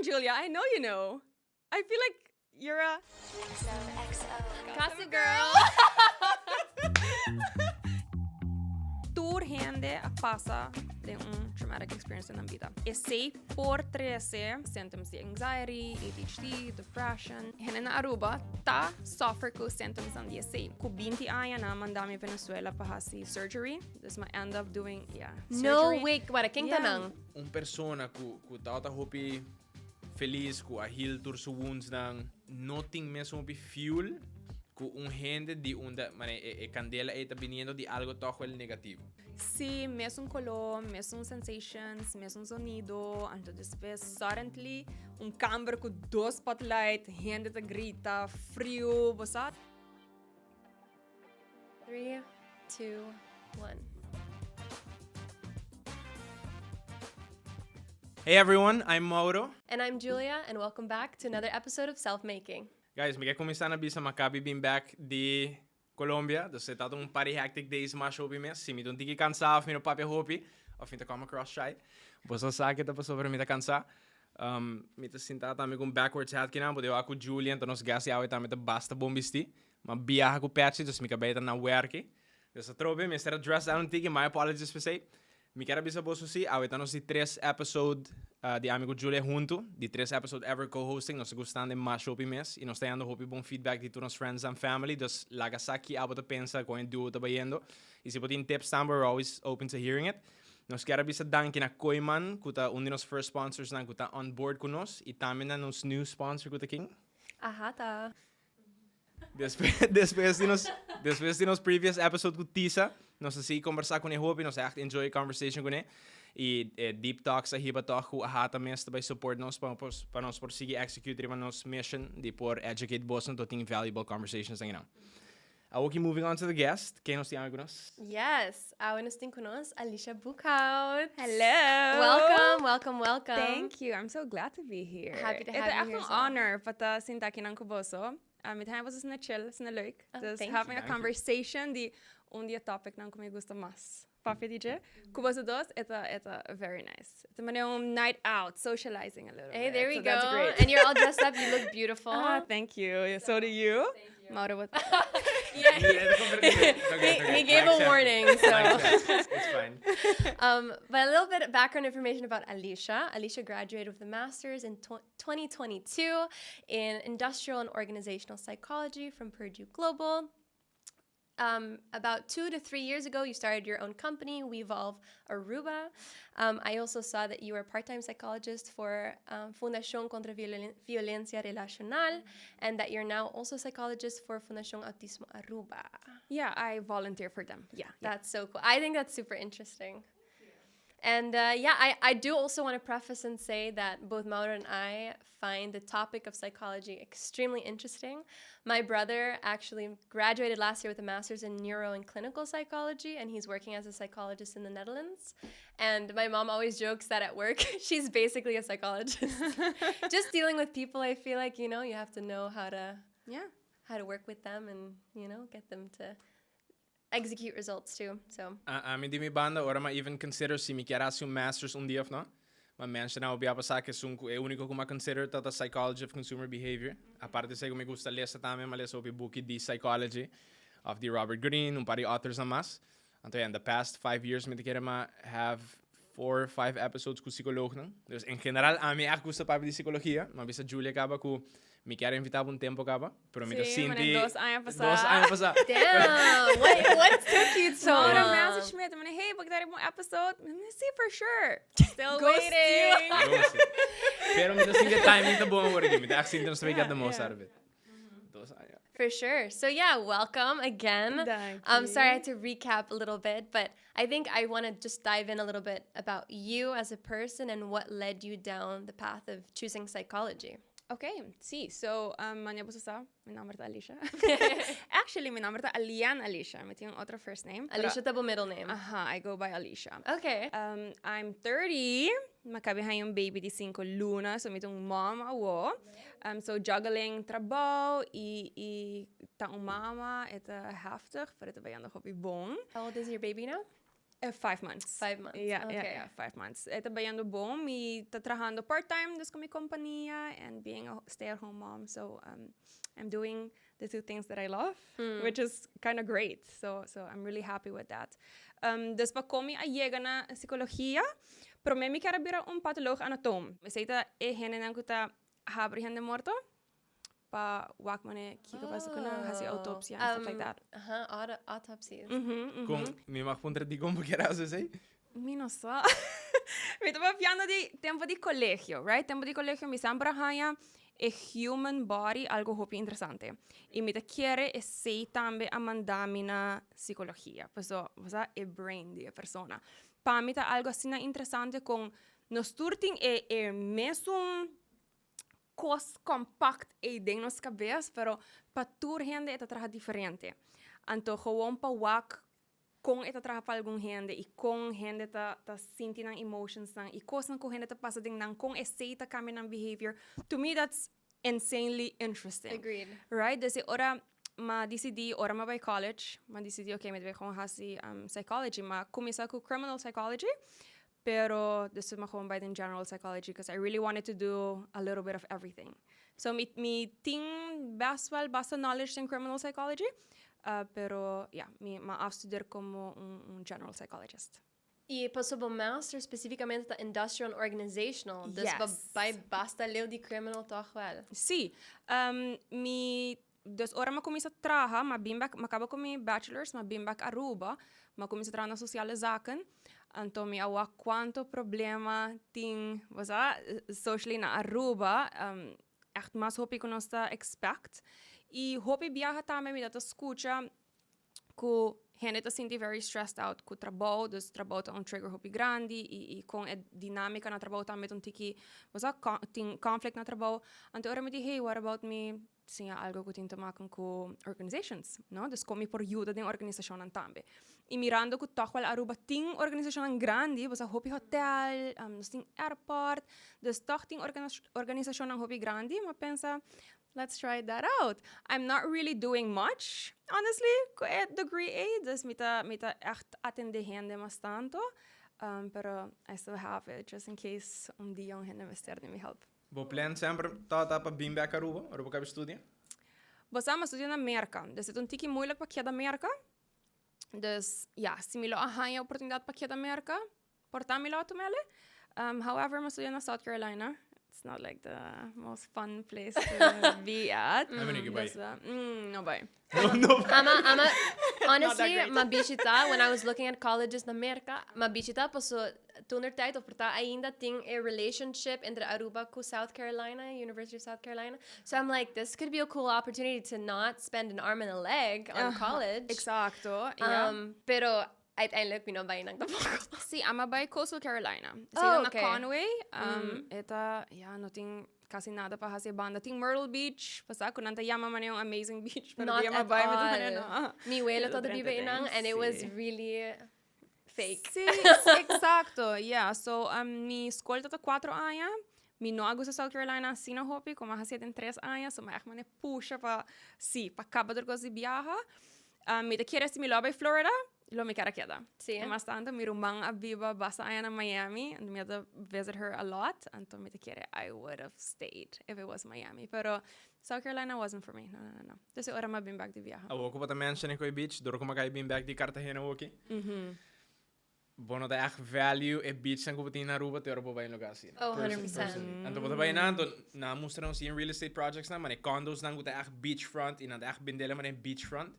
on, Julia, I know you know. I feel like you're a Gossip Girl. Tur hende a pasa den un traumatic experience den nan bida. Esey por trece symptoms di anxiety, ADHD, depression. Hende na Aruba ta suffer cu symptoms di esey. Cu 20 aña nan a manda mi Venezuela pa haci surgery. Dus m'a end up doing, yeah, No surgery. way, wara, ken ta nan? Un persona cu tabata hopi feliz, cu a heal tur su wounds nan, no tin mesun hopi fuel cu un hende di unda, mane, e candela ey ta biniendo di algo toch wel negativo. Si, mesun color, mesun sensations, mesun zonido, anto despues suddenly un camber cu dos spotlight, hende ta grita, friu, bo sa. 3, 2, 1. Hey everyone, I'm Mauro. And I'm Julia, and welcome back to another episode of Self Making. Guys, mi ke kuminsá na bisa m'a kabi bin bek di Colombia, dus e tabata un par di hectic days masha hopi mes. Si mi ta un tiki kansá of mi no papia hopi of mi ta come across shy, boso sa ke ta pasobra mi ta kansá. Um, mi ta sinta tambe ku un backwards hat kinan, bo wak ku Julian ta nos guest yawe tambe ta basta bon bistí. M'a biaha ku Patsy, dus mi kabei ta na werki. Dus atrobe mester a dress down un tiki, my apologies p'esei. Mi kier a bisa boso si, awe ta nos di tres episode di ami ku Julia huntu, di tres episode ever co-hosting, nos ta gustando e masha hopi mes i nos ta yando hopi bon feedback di tur nos friends and family, dus laga sa ki abo ta pensa kon e duo ta bayendo i si bo tin tips tambe we're always open to hearing it. Nos kier a bisa danki na Kooyman ku ta un di nos first sponsorsnan ku ta on board ku nos i tambe na nos new sponsor ku ta kin? Ahata. Despues di nos despues di nos previous episode ku Tisa, nos a sigui kombersá kuné hopi, nos a ègt enjoy e conversation kuné. I e deep talks a hiba tòg ku Ahata mes ta bai support nos pa pa nos por sigui execute riba nos mission di por educate boso to tin valuable conversations den nan. Awoki moving on to the guest, ken nos tin awe ku nos? Yes, awe nos tin ku nos Alicia Boekhoudt. Hello. Welcome, welcome, welcome. Thank you. I'm so glad to be here. Happy to Het have is you echt here een as well. honor pa ta sinta akinan ku boso. Mi ta haña boso asina chill, asina leuk. Oh, Dus thank having you. a conversation di un di e topicnan ku mi gusta mas papia di dje. Ku boso dos, e ta, e ta very nice. E ta manera un night out, socializing a little Hey, bit. there we So that's go. great. And you're all dressed up. You look beautiful. Ah, thank you. So do you. Thank you. Mauro, what? Yeah. He, he gave a warning, so. It's fine. But a little bit of background information about Alicia. Alicia graduated with a master's in 2022 in industrial and organizational psychology from Purdue Global. About 2 to 3 years ago, you started your own company, WeVolve Aruba. I also saw that you were a part-time psychologist for Fundación Contra Violencia Relacional, and that you're now also a psychologist for Fundación Autismo Aruba. Yeah, I volunteer for them. Yeah. That's so cool. I think that's super interesting. And yeah, I do also want to preface and say that both Mauro and I find the topic of psychology extremely interesting. My brother actually graduated last year with a master's in neuro and clinical psychology, and he's working as a psychologist in the Netherlands. And my mom always jokes that at work, she's basically a psychologist. Just dealing with people, I feel like, you have to know how to work with them and get them to execute results too. So Ami di mi banda, ora m'a even consider si mi kier haci un masters un dia of no. M'a menciona obia pasa cu esun cu e unico cu m'a consider ta ta psychology of consumer behavior. Aparte esey cu mi gusta lesa tambe, m'a lesa hopi buki di psychology of di Robert Greene, un par di authors nan mas. Anto ja, in the past 5 years mi ta kere m'a have four or five episodes cu psicoloognan. Dus en general, ami echt gusta papia di psicologia. M'a bisa Julia caba cu mi kier invita un tempo caba, pero mi ta Sí, sinti mane 2 aña pasa. 2 aña pasa. Damn, what took you so Mauro long? message me, mane, hey, bo kier un episode? Sí, for sure. Still Ghost waiting. you. Ghost you. Pero mi ta sinti timing ta bon awor aki. Mi ta echt sinti nos ta get the most out of it. 2 aña. For sure. So yeah, welcome again. Thank I'm sorry I you. had to recap a little bit, but I think I want to just dive in a little bit about you as a person and what led you down the path of choosing psychology. Okay, sí. So, manera boso sa, mi nomber ta Alicia. Actually, mi nomber ta Alian Alicia. Mi tin otro first name. Pero Alicia ta bo middle name. Aha, I go by Alicia. Okay. I'm 30. M'a caba di haya un baby di 5 luna, so mi ta un mom awo. So juggling trabou y ta un mama, e ta heftig, pero ta bayendo hopi bon. How old is your baby now? 5 months. 5 months. Yeah, okay. yeah, 5 months. E ta bayendo bon, mi ta trahando part-time dus cu mi compania and being a stay-at-home mom. So I'm doing the two things that I love, which is kind of great. So I'm really happy with that. Dus pa con mi a yega na psicologia, prome mi kier a bira un patholoog anatoom. Esey ta e hendenan cu ta habri hende morto pa wak mane kico a pasa cu nan, haci autopsia and stuff like that. Autopsies. Con mi mag puntra di con bo kier haci esey? Mi no sa. Mi ta papiando di tempo di colegio, right? Tempo di colegio mi semper a haya e human body algo hopi interesante. Y mi ta kere esey tambe a manda mi na psicologia. Paso, o e brain di e persona. Pa mi ta algo asina interesante con nos tur tin e mesun cos compact ey den nos cabes, pero pa tur hende e ta traha diferente. Anto gewoon pa wak con e ta traha pa algun hende y con hende ta sinti nan emotions nan y cosnan cu hende ta pasa den nan, con esey ta cambia nan behavior. To me that's insanely interesting. Agreed. Right? Dus ora m'a dicidi, ora m'a bay college, m'a dicidi, okay, mi ta bay gewoon haci psychology, m'a cuminsa cu criminal psychology, pero dus m'a gewoon bay den general psychology because I really wanted to do a little bit of everything. So mi tin best wel basta knowledge in criminal psychology, pero yeah, mi m'a afstudeer como un general psychologist. Y paso bo master specificamente ta industrial and organizational. Dus bay basta leu di criminal toch wel. Si. Dus ora m'a cuminsa traha, m'a bin back, m'a caba cu mi bachelor's, m'a bin back Aruba, m'a cuminsa traha na sociale zaken. Anto mi a wak cuanto problema tin, bo socially na Aruba, echt mas hopi cu nos ta expect. Y hopi biaha tambe mi ta scucha cu hende ta sinti very stressed out cu trabou, dus trabou ta un trigger hopi grandi y con e dinamica na trabou tambe ta un tiki, bo tin conflict na trabou. Anto ora mi di, "Hey, what about mi siña algo cu tin te maken cu organizations, no? Dus con mi por yuda den organisacionnan tambe?" Y mirando cu toch wel Aruba tin organisacionnan grandi, bo hopi hotel, nos tin airport, dus toch tin organisacionnan hopi grandi, m'a pensa, "Let's try that out." I'm not really doing much, honestly, cu e degree ey, dus mi ta echt atende hende mas tanto, pero I still have it, just in case un dia un hende mester di mi help. Bo plan semper ta pa bin back Aruba, ora bo caba studia? Bo sa, m'a studia na Merca, dus e ta un tiki moeilijk pa keda Merca. Dus ja, si mi lo a haya oportunidad pa keda Merca, por ta mi lo a tum'ele. However, m'a studia na South Carolina. It's not like the most fun place to be at. I mean, you Dus, no bay. No. Ama, honestly, great. M'a bishita, when I was looking at colleges na Merca, m'a bishita paso toentertijd of por ta ainda tin a relationship entre Aruba cu South Carolina, University of South Carolina. So I'm like, "This could be a cool opportunity to not spend an arm and a leg on college." Exacto, yeah. Pero uiteindelijk mi no a bay nan tampoco. Si, m'a bay Coastal Carolina. Si, Oh, na Conway. E ta, ja, no tin casi nada pa haci banda. Tin Myrtle Beach, pasa cu nan ta yama mane un amazing beach, pero Not di at bay all. no. Mi welo tabata biba einan and it was really fake. Si, exacto. Yeah. So, mi school tabata 4 aña. Mi no a gusta South Carolina asina hopi, como a den 3 aña, so m'a echt mane pusha pa, si, pa caba tur cos di biaha. Mi ta kere si mi lo bay Florida, lo mi kier a keda. Mas tanto, mi ruman a biba basta aña na Miami, and mi had to visit her a lot, anto mi ta kere I would have stayed if it was Miami. Pero South Carolina wasn't for me. No. Dus ora m'a bin back di biaha. Awo cu bo ta mention e beach, dor cu m'a caba bin back di Cartagena aki. Bo no ta echt value e beach nan cu bo tin na Aruba te ora bo bay un lugar asina. Oh, 100%. Personally. Anto bo ta bay nan, anto nan a mustra nos in real estate projects nan, mane condos nan cu ta echt beachfront y nan ta echt bendele mane beachfront.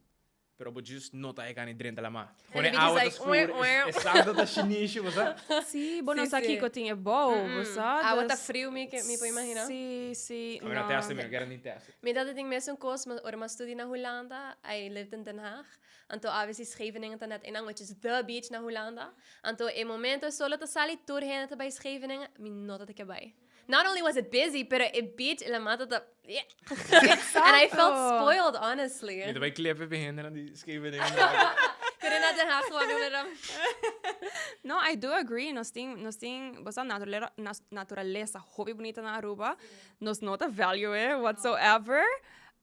Pero bo just no ta e ni drenta lama. And the beach is like, scur, "Wah, wah." Exacto, ta shinishi, bo sa? Si, bo no sa kico tin e bou, bo sa. Awa ta Dus friu, mi por imagina. Si. Mi no test, mi no kier ni test. Mi dat ding mes un cos, maar ora m'a studia na Hulanda, I lived in Den Haag. Anto obviously Scheveningen ta net einan, which is the beach na Hulanda. Anto e momento solo ta sali tur hende ta bay Scheveningen, mi no tabata kier bay. Not only was it busy, pero e beach lama ta, yeah. And I felt spoiled, honestly. Mi ta bay clip e hende nan di Scheveningen. Pero na Den Haag gewoon weer. No, I do agree. Nos tin, bo naturalesa hopi bunita na Aruba. Nos no ta value it whatsoever.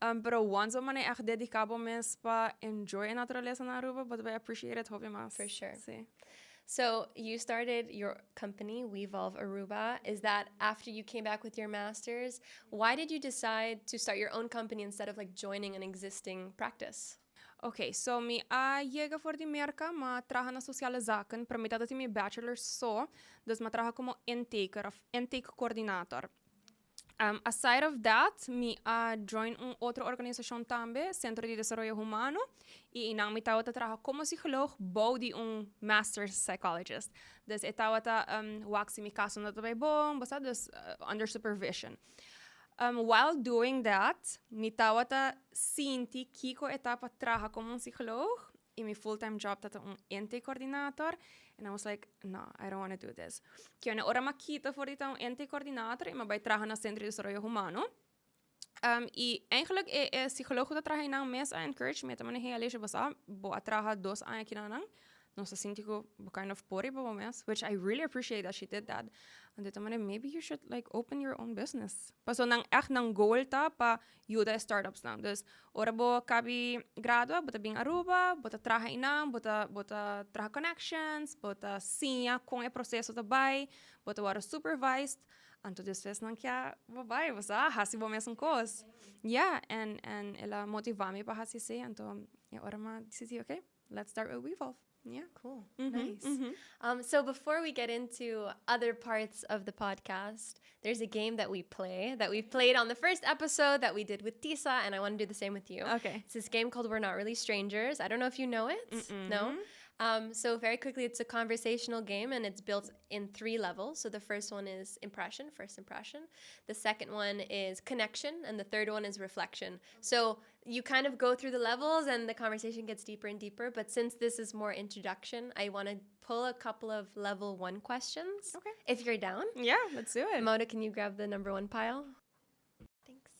Pero once bo mane echt dedica bo mes pa enjoy e naturalesa na Aruba, bo ta bay appreciate it hopi mas. For sure. Si. So you started your company, Wevolve Aruba. Is that after you came back with your master's? Why did you decide to start your own company instead of like joining an existing practice? Ok, so mi a yega for di Merca, m'a traha na Sociale Zaken, pero mi tabata tin mi bachelor so, dus m'a traha como intaker of intake coördinator. Aside of that, mi a join un otro organisacion tambe, Centro di Desaroyo Humano, y einan mi tabata traha como psicoloog bou di un master's psychologist. Dus e tabata wak si mi caso no ta bay bon, bo sa, dus under supervision. While doing that, mi tabata sinti kico e ta pa traha como un psicoloog, y mi full time job tata un intake coördinator and I was like no I don't wanna do this. Kione ora m'a kita for di ta un intake coördinator y m'a bai traha na Centro di Desaroyo Humano. Y eigenlijk e e psicoloog cu ta traha einan mes a encourage mi, a ta manda hey Alisha bo sa bo a traha dos aña kinanan, nos ta sinti cu bo kind of por riba bo mes, which I really appreciate that she did that. Anto e ta manda maybe you should like open your own business. Paso nan echt nan goal ta pa yuda e startups nan. Dus ora bo kabi gradua, bo ta bin Aruba, bo ta traha einan, bo ta bo ta traha connections, bo ta siña kon e proseso ta bai, bo ta wòrdu supervised, anto despues nan kia bo bai, bo sa, hasi bo mesun kos. Yeah, en en el a motiva mi pa hasi esei, anto e ora mi a disidi okay, let's start with Wevolve. Yeah. Cool. Nice. So before we get into other parts of the podcast, there's a game that we play that we played on the first episode that we did with Tisa, and I want to do the same with you. Okay. It's this game called We're Not Really Strangers. I don't know if you know it. Mm-mm. No? So very quickly, it's a conversational game, and it's built in 3 levels. So the first one is impression, first impression. The second one is connection, and the third one is reflection. So you kind of go through the levels and the conversation gets deeper and deeper. But since this is more introduction, I want to pull a couple of level 1 questions. Okay. If you're down. Yeah, let's do it. Mona, can you grab the number 1 pile? Thanks.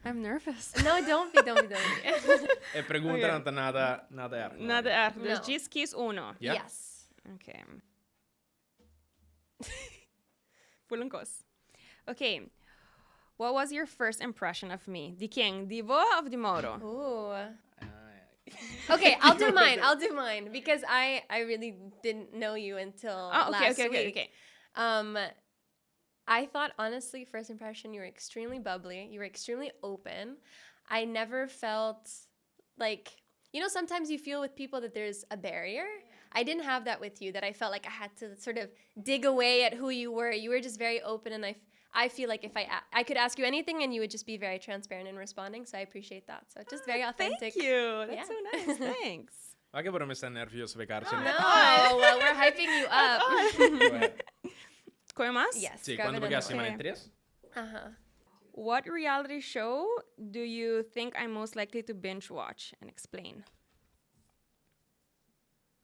I'm nervous. No, don't be, don't be, don't be. E pregunta no ta nada, nada erg. Nada erg. Dus No. djis kies uno. Ja. Yes. Okay. Voel un kos. Okay. What was your first impression of me? Di ken? Di bo of di Mauro? Ooh. Okay, I'll do mine. I'll do mine because I really didn't know you until Oh, okay, last okay, okay, week. okay. I thought, honestly, first impression, you were extremely bubbly. You were extremely open. I never felt like, you know, sometimes you feel with people that there's a barrier. I didn't have that with you, that I felt like I had to sort of dig away at who you were. You were just very open, and I feel like if I could ask you anything and you would just be very transparent in responding, so I appreciate that. So just very authentic. Thank you. That's Yeah. so nice. Thanks. Wak por mi sta nervioso bij Carson. No, well, we're hyping you up. Go ahead. Koe mas? Yes. Sí, grab cuando another porque así one. mané tres? Uh-huh. What reality show do you think I'm most likely to binge watch and explain?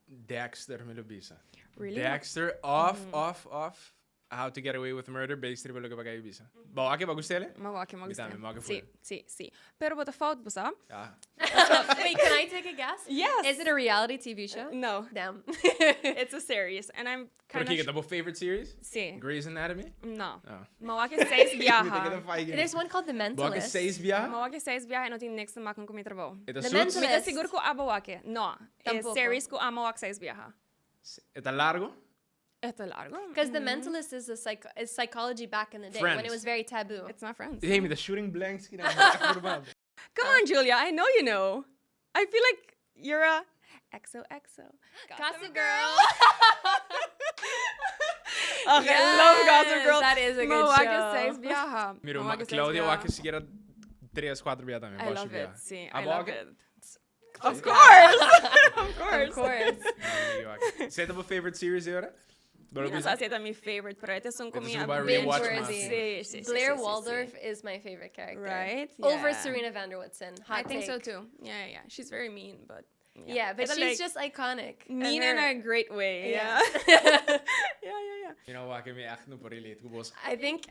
Dexter mi lo bisa. Really? Dexter off, off, off. How to Get Away with Murder, based riba loke baka bisa. Bo, ake ba gustele? Ma wak, ma Mi gusta. tambe, ma wak Sí, full. sí, sí. Pero bo ta fout, bo sa? Ja. Wait, can I take a guess? Yes. Is it a reality TV show? No. Damn. It's a series and I'm Pero kind kiko, of ta bo favorite series? Sí. Grey's Anatomy? No. Oh. Ma wak seis biaha. There's one called The Bo wak Mentalist. seis biaha? Ma wak seis biaha e no tin niks te maken ku mi trabou. E ta The Suits? Mentalist. Mi ta sigur ku abo wak. No. E Tampoco. series ku amo wak seis biaha. E ta largo? E ta largo. Because The Mentalist is a psych is psychology back in the day when it Friends. was very taboo. It's not Friends. Hey, mi ta shooting blanks kina. Come on, Julia. I know you know. I feel like you're a XOXO. Gossip Girl. Okay, I love Gossip Girl. That is a good Ma wak show. seis biaha. Mira, Ma wak seis Claudia biaha. wak siquiera tres, cuatro biaha tambe. I love it. Sí, I Abo love wak? it. Of course. Of course. Of course. Esey ta bo favorite series ahora? Mi no sa si ta mi favorite, pero e un E ku mi ta un rewatch mas. Binge-worthy. Sí, sí, sí, Blair sí, sí, Waldorf sí. is my favorite character. Right? Over Yeah. Serena van der Woodsen. Hot I think so take. too. Yeah, yeah, yeah. She's very mean, but yeah. Yeah, but It's she's like just iconic. And mean in her- a great way. Yeah. Yeah. Yeah, yeah, yeah. You know what, mi echt no por relate ku bos. I think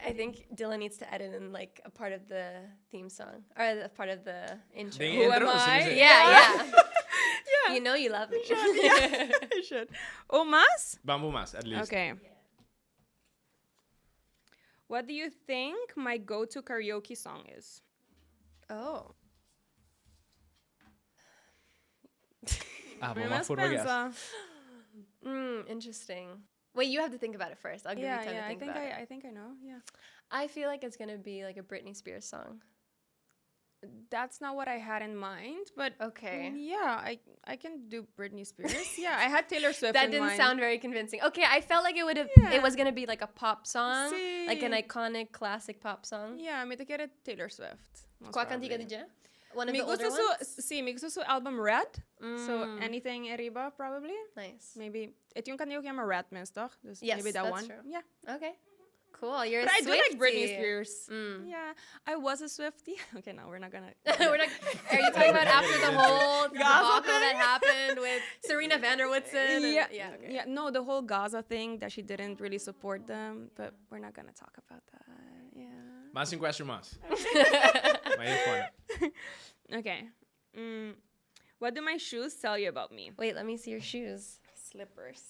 Dylan needs to edit in like a part of the theme song or a part of the intro. Den Who intro, am sí, I? sí. Yeah, yeah. Yeah. You know you love me. Yeah, I should. Un mas? Bambo mas, at least. Okay. What do you think my go-to karaoke song is? Oh. Ah, Mi bo mas mag voor guess. pensa. Interesting. Wait, you have to think about it first. I'll give you time yeah, to I think think about I, it. I think I know. Yeah. I feel like it's gonna be like a Britney Spears song. That's not what I had in mind, but Okay. Yeah, I can do Britney Spears. Yeah, I had Taylor Swift. That in didn't mind. sound very convincing. Okay, I felt like it would have. Yeah. It was gonna be like a pop song, like an Si. iconic classic pop song. Yeah, mi ta kere Taylor Swift. Most Cua cantica probably. di dje? One of Mi the older gusta su, ones. si, mi gusta su album Red. So anything ariba probably. Nice. Maybe. E tin un cantica cu yama Red mes, toch? Dus Yes, maybe that that's one. true. Yeah. Okay. Cool. You're But a I do like Britney Swiftie. Spears. Yeah, I was a Swiftie. Okay, no, we're not gonna. We're not, are you talking about after the whole Gaza debacle that happened with Serena van der Woodsen? and- Yeah, yeah, okay. yeah. No, the whole Gaza thing that she didn't really support them, but we're not gonna talk about that. Yeah. Mas un question mas. Mas e fun. Okay. What do my shoes tell you about me? Wait, let me see your shoes. Slippers.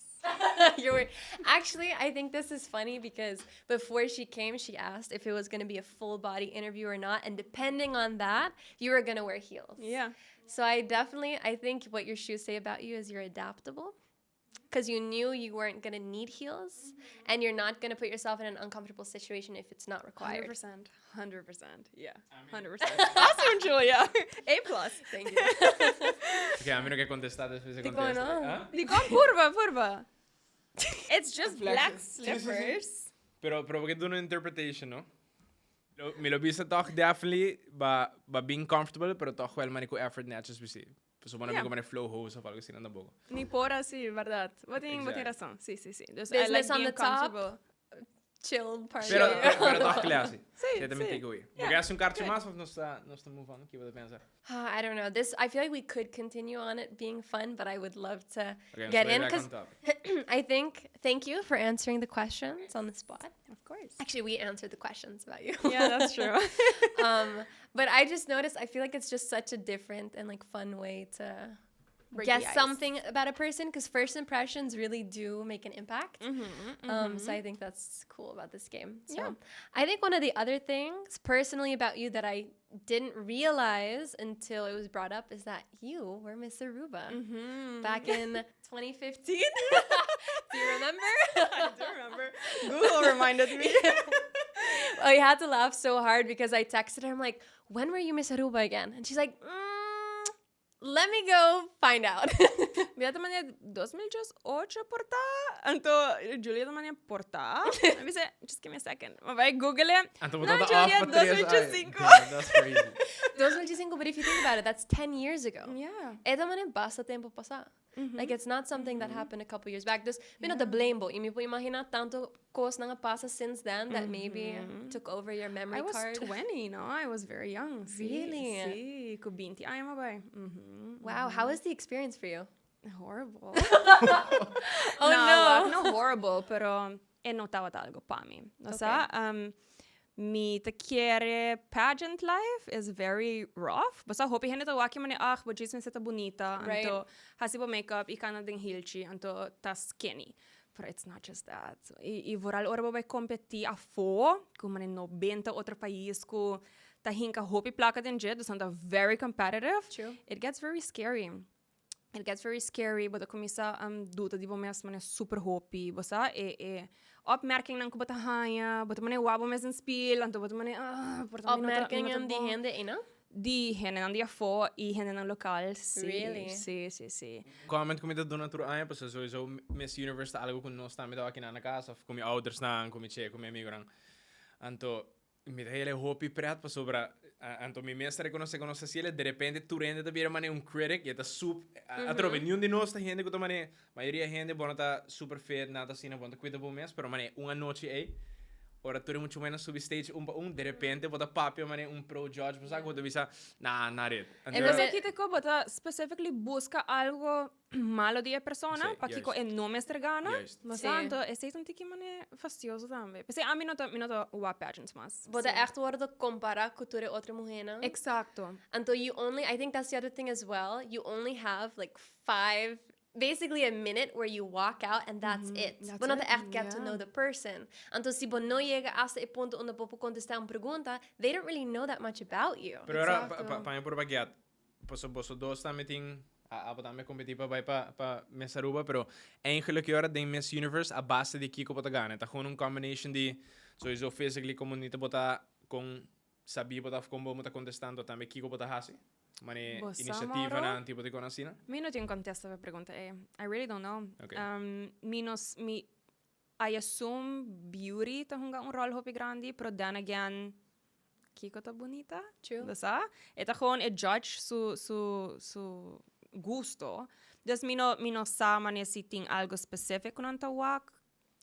You're wearing, actually, I think this is funny because before she came, she asked if it was going to be a full body interview or not. And depending on that, you were going to wear heels. Yeah. So I definitely, I think what your shoes say about you is you're adaptable because you knew you weren't going to need heels and you're not going to put yourself in an uncomfortable situation if it's not required. 100%. 100%. Yeah. 100%. Awesome, Julia. A plus. Thank you. Ok, ami no ke kontestá despues di Tipo, kontestá. no. Ah? Digo, purba, purba. It's just Black- black Si, si, si. slippers. Pero porque duna interpretation, no? Lo, mi lo bisa toch definitely ba being comfortable, pero toch wel mani ku effort netjes bisi. So mano mi mani flow hose of algo asina tampoco. Ni por asina, bèrdat. Bo tin, bo tin Exact. rason. Si. Dus I Business like on being the top. comfortable. Chill party. Pero toch classy. Si, Esei tambe si. take away. Bo ke un karchi mas of nos ta move on? Kiko bo ta pensa? I don't know. This I feel like we could continue on it being fun, but I would love to Okay, get so in back because on topic. I think thank you for answering the questions on the spot. Of course. Actually, we answered the questions about you. Yeah, that's true. But I just noticed I feel like it's just such a different and like fun way to Break the guess ice. something about a person because first impressions really do make an impact. So I think that's cool about this game. So I think one of the other things personally about you that I didn't realize until it was brought up is that you were Miss Aruba back in 2015. Do you remember? I do remember. Google reminded me. I had to laugh so hard because I texted her. I'm like, when were you Miss Aruba again? And she's like, let me go find out. Mi ta manera 2008 por ta. Anto Julia ta manera por ta. Mi bisa, just give me a second. Bai Google it. Anto No, bo ta Julia, off pa tres aña. 2005. Damn, that's crazy. 2005, but if you think about it, that's 10 years ago. Yeah. E ta manera basta tempu pasá. Like, it's not something that happened a couple years back. Dus, mi no ta blame bo. I mi por imaginá tantu kos a pasa since then that maybe took over your memory I was card. 20, no? I was very young. Si, Really? Si, ku 20 aña m'a bai. Wow, how was the experience for you? Horrible. Oh, no. no. No horrible, pero e no tabata algu pa mi. Osea, mi ta kere pageant life is very rough. Basta hopi hende ta wak mane ah, bo djis mester ta bunita, anto hasi bo makeup i kana den hilchi, anto ta skinny. But it's not just that. I vooral ora bo bai kompetí afó, ku mane 90 otro pais ku ta hinka hopi plaka den dje, dus ta very competitive. True. It gets very scary. It gets very scary, bo ta kuminsá duda di bo mes mane super hopi, bo sa, e opmerkingnan ku bo ta haña, bo ta mane wak bo mes den spiel, anto bo ta mane, ah, por ta mi no ta- mi no ta Opmerkingen di bon. hende, no? Di hendenan di afó i hendenan lokal, si. Really? Si. Comment ku mi ta duna tur aña, pues sowieso Miss Universe ta algo ku nos tambe ta aki na kas, of ku mi oudersnan, ku mi che, ku mi amigonan. Anto, mi ta hele hopi pret pasobra, anto mi mes ta rekonosé ku nos ta hasié, de repente tur hende ta bira mane un critic, i e ta sup, atrobe, niun di nos ta hende ku ta mane, mayoria hende bo no ta super fit, nada asina, bo no ta kuida bo mes, pero mane un anochi ei, ora tur e muchu muhénan subi stage un pa un, de repente bo ta papia mane un pro judge, bo sa ku bo ta bisa, nah, not it. Anto, E Pero esaki ta ku bo ta specifically buska algo malo di e persona, Si, pakiko juist. e no mester gana. Juist. Bo Si. sa, anto esei ta un tiki mane fastioso tambe. P'esei ami mi no ta wak pageants mas. Bo ta echt wòrdu kompará ku tur e otro muhénan. Eksakto. Anto you only, I think that's the other thing as well. You only have like five, basically a minute where you walk out and that's it. That's Bo no ta it, echt get to know yeah. the person. Anto si bo no yega hasta e punto unda bo por kontestá un pregunta, they don't really know that much about you. Pero ora, pa, Eksakto. pa, pa mi por baguette, paso boso dos tambe tin A abo tambe competi pa bai pa pa Miss Aruba, pero eigenlijk ora den Miss Universe a base di kiko bo ta gana. Ta gewoon un combination di sowieso physically como nita bo ta con sabi bo ta of con bo ta contestando tambe kiko bo ta haci. Mane Bo sa, iniciativa Mauro? nan tipo di con asina. Mi no tin contesta pa e pregunta ey. I really don't know. Okay. Mi no, mi, I assume beauty ta hunga un rol hopi grandi, pero then again, kiko ta bunita? True. Bo sa? E ta gewoon e judge su, su, su gusto. Dus mi no, mi no sa mane si tin algo specific cu nan ta wak.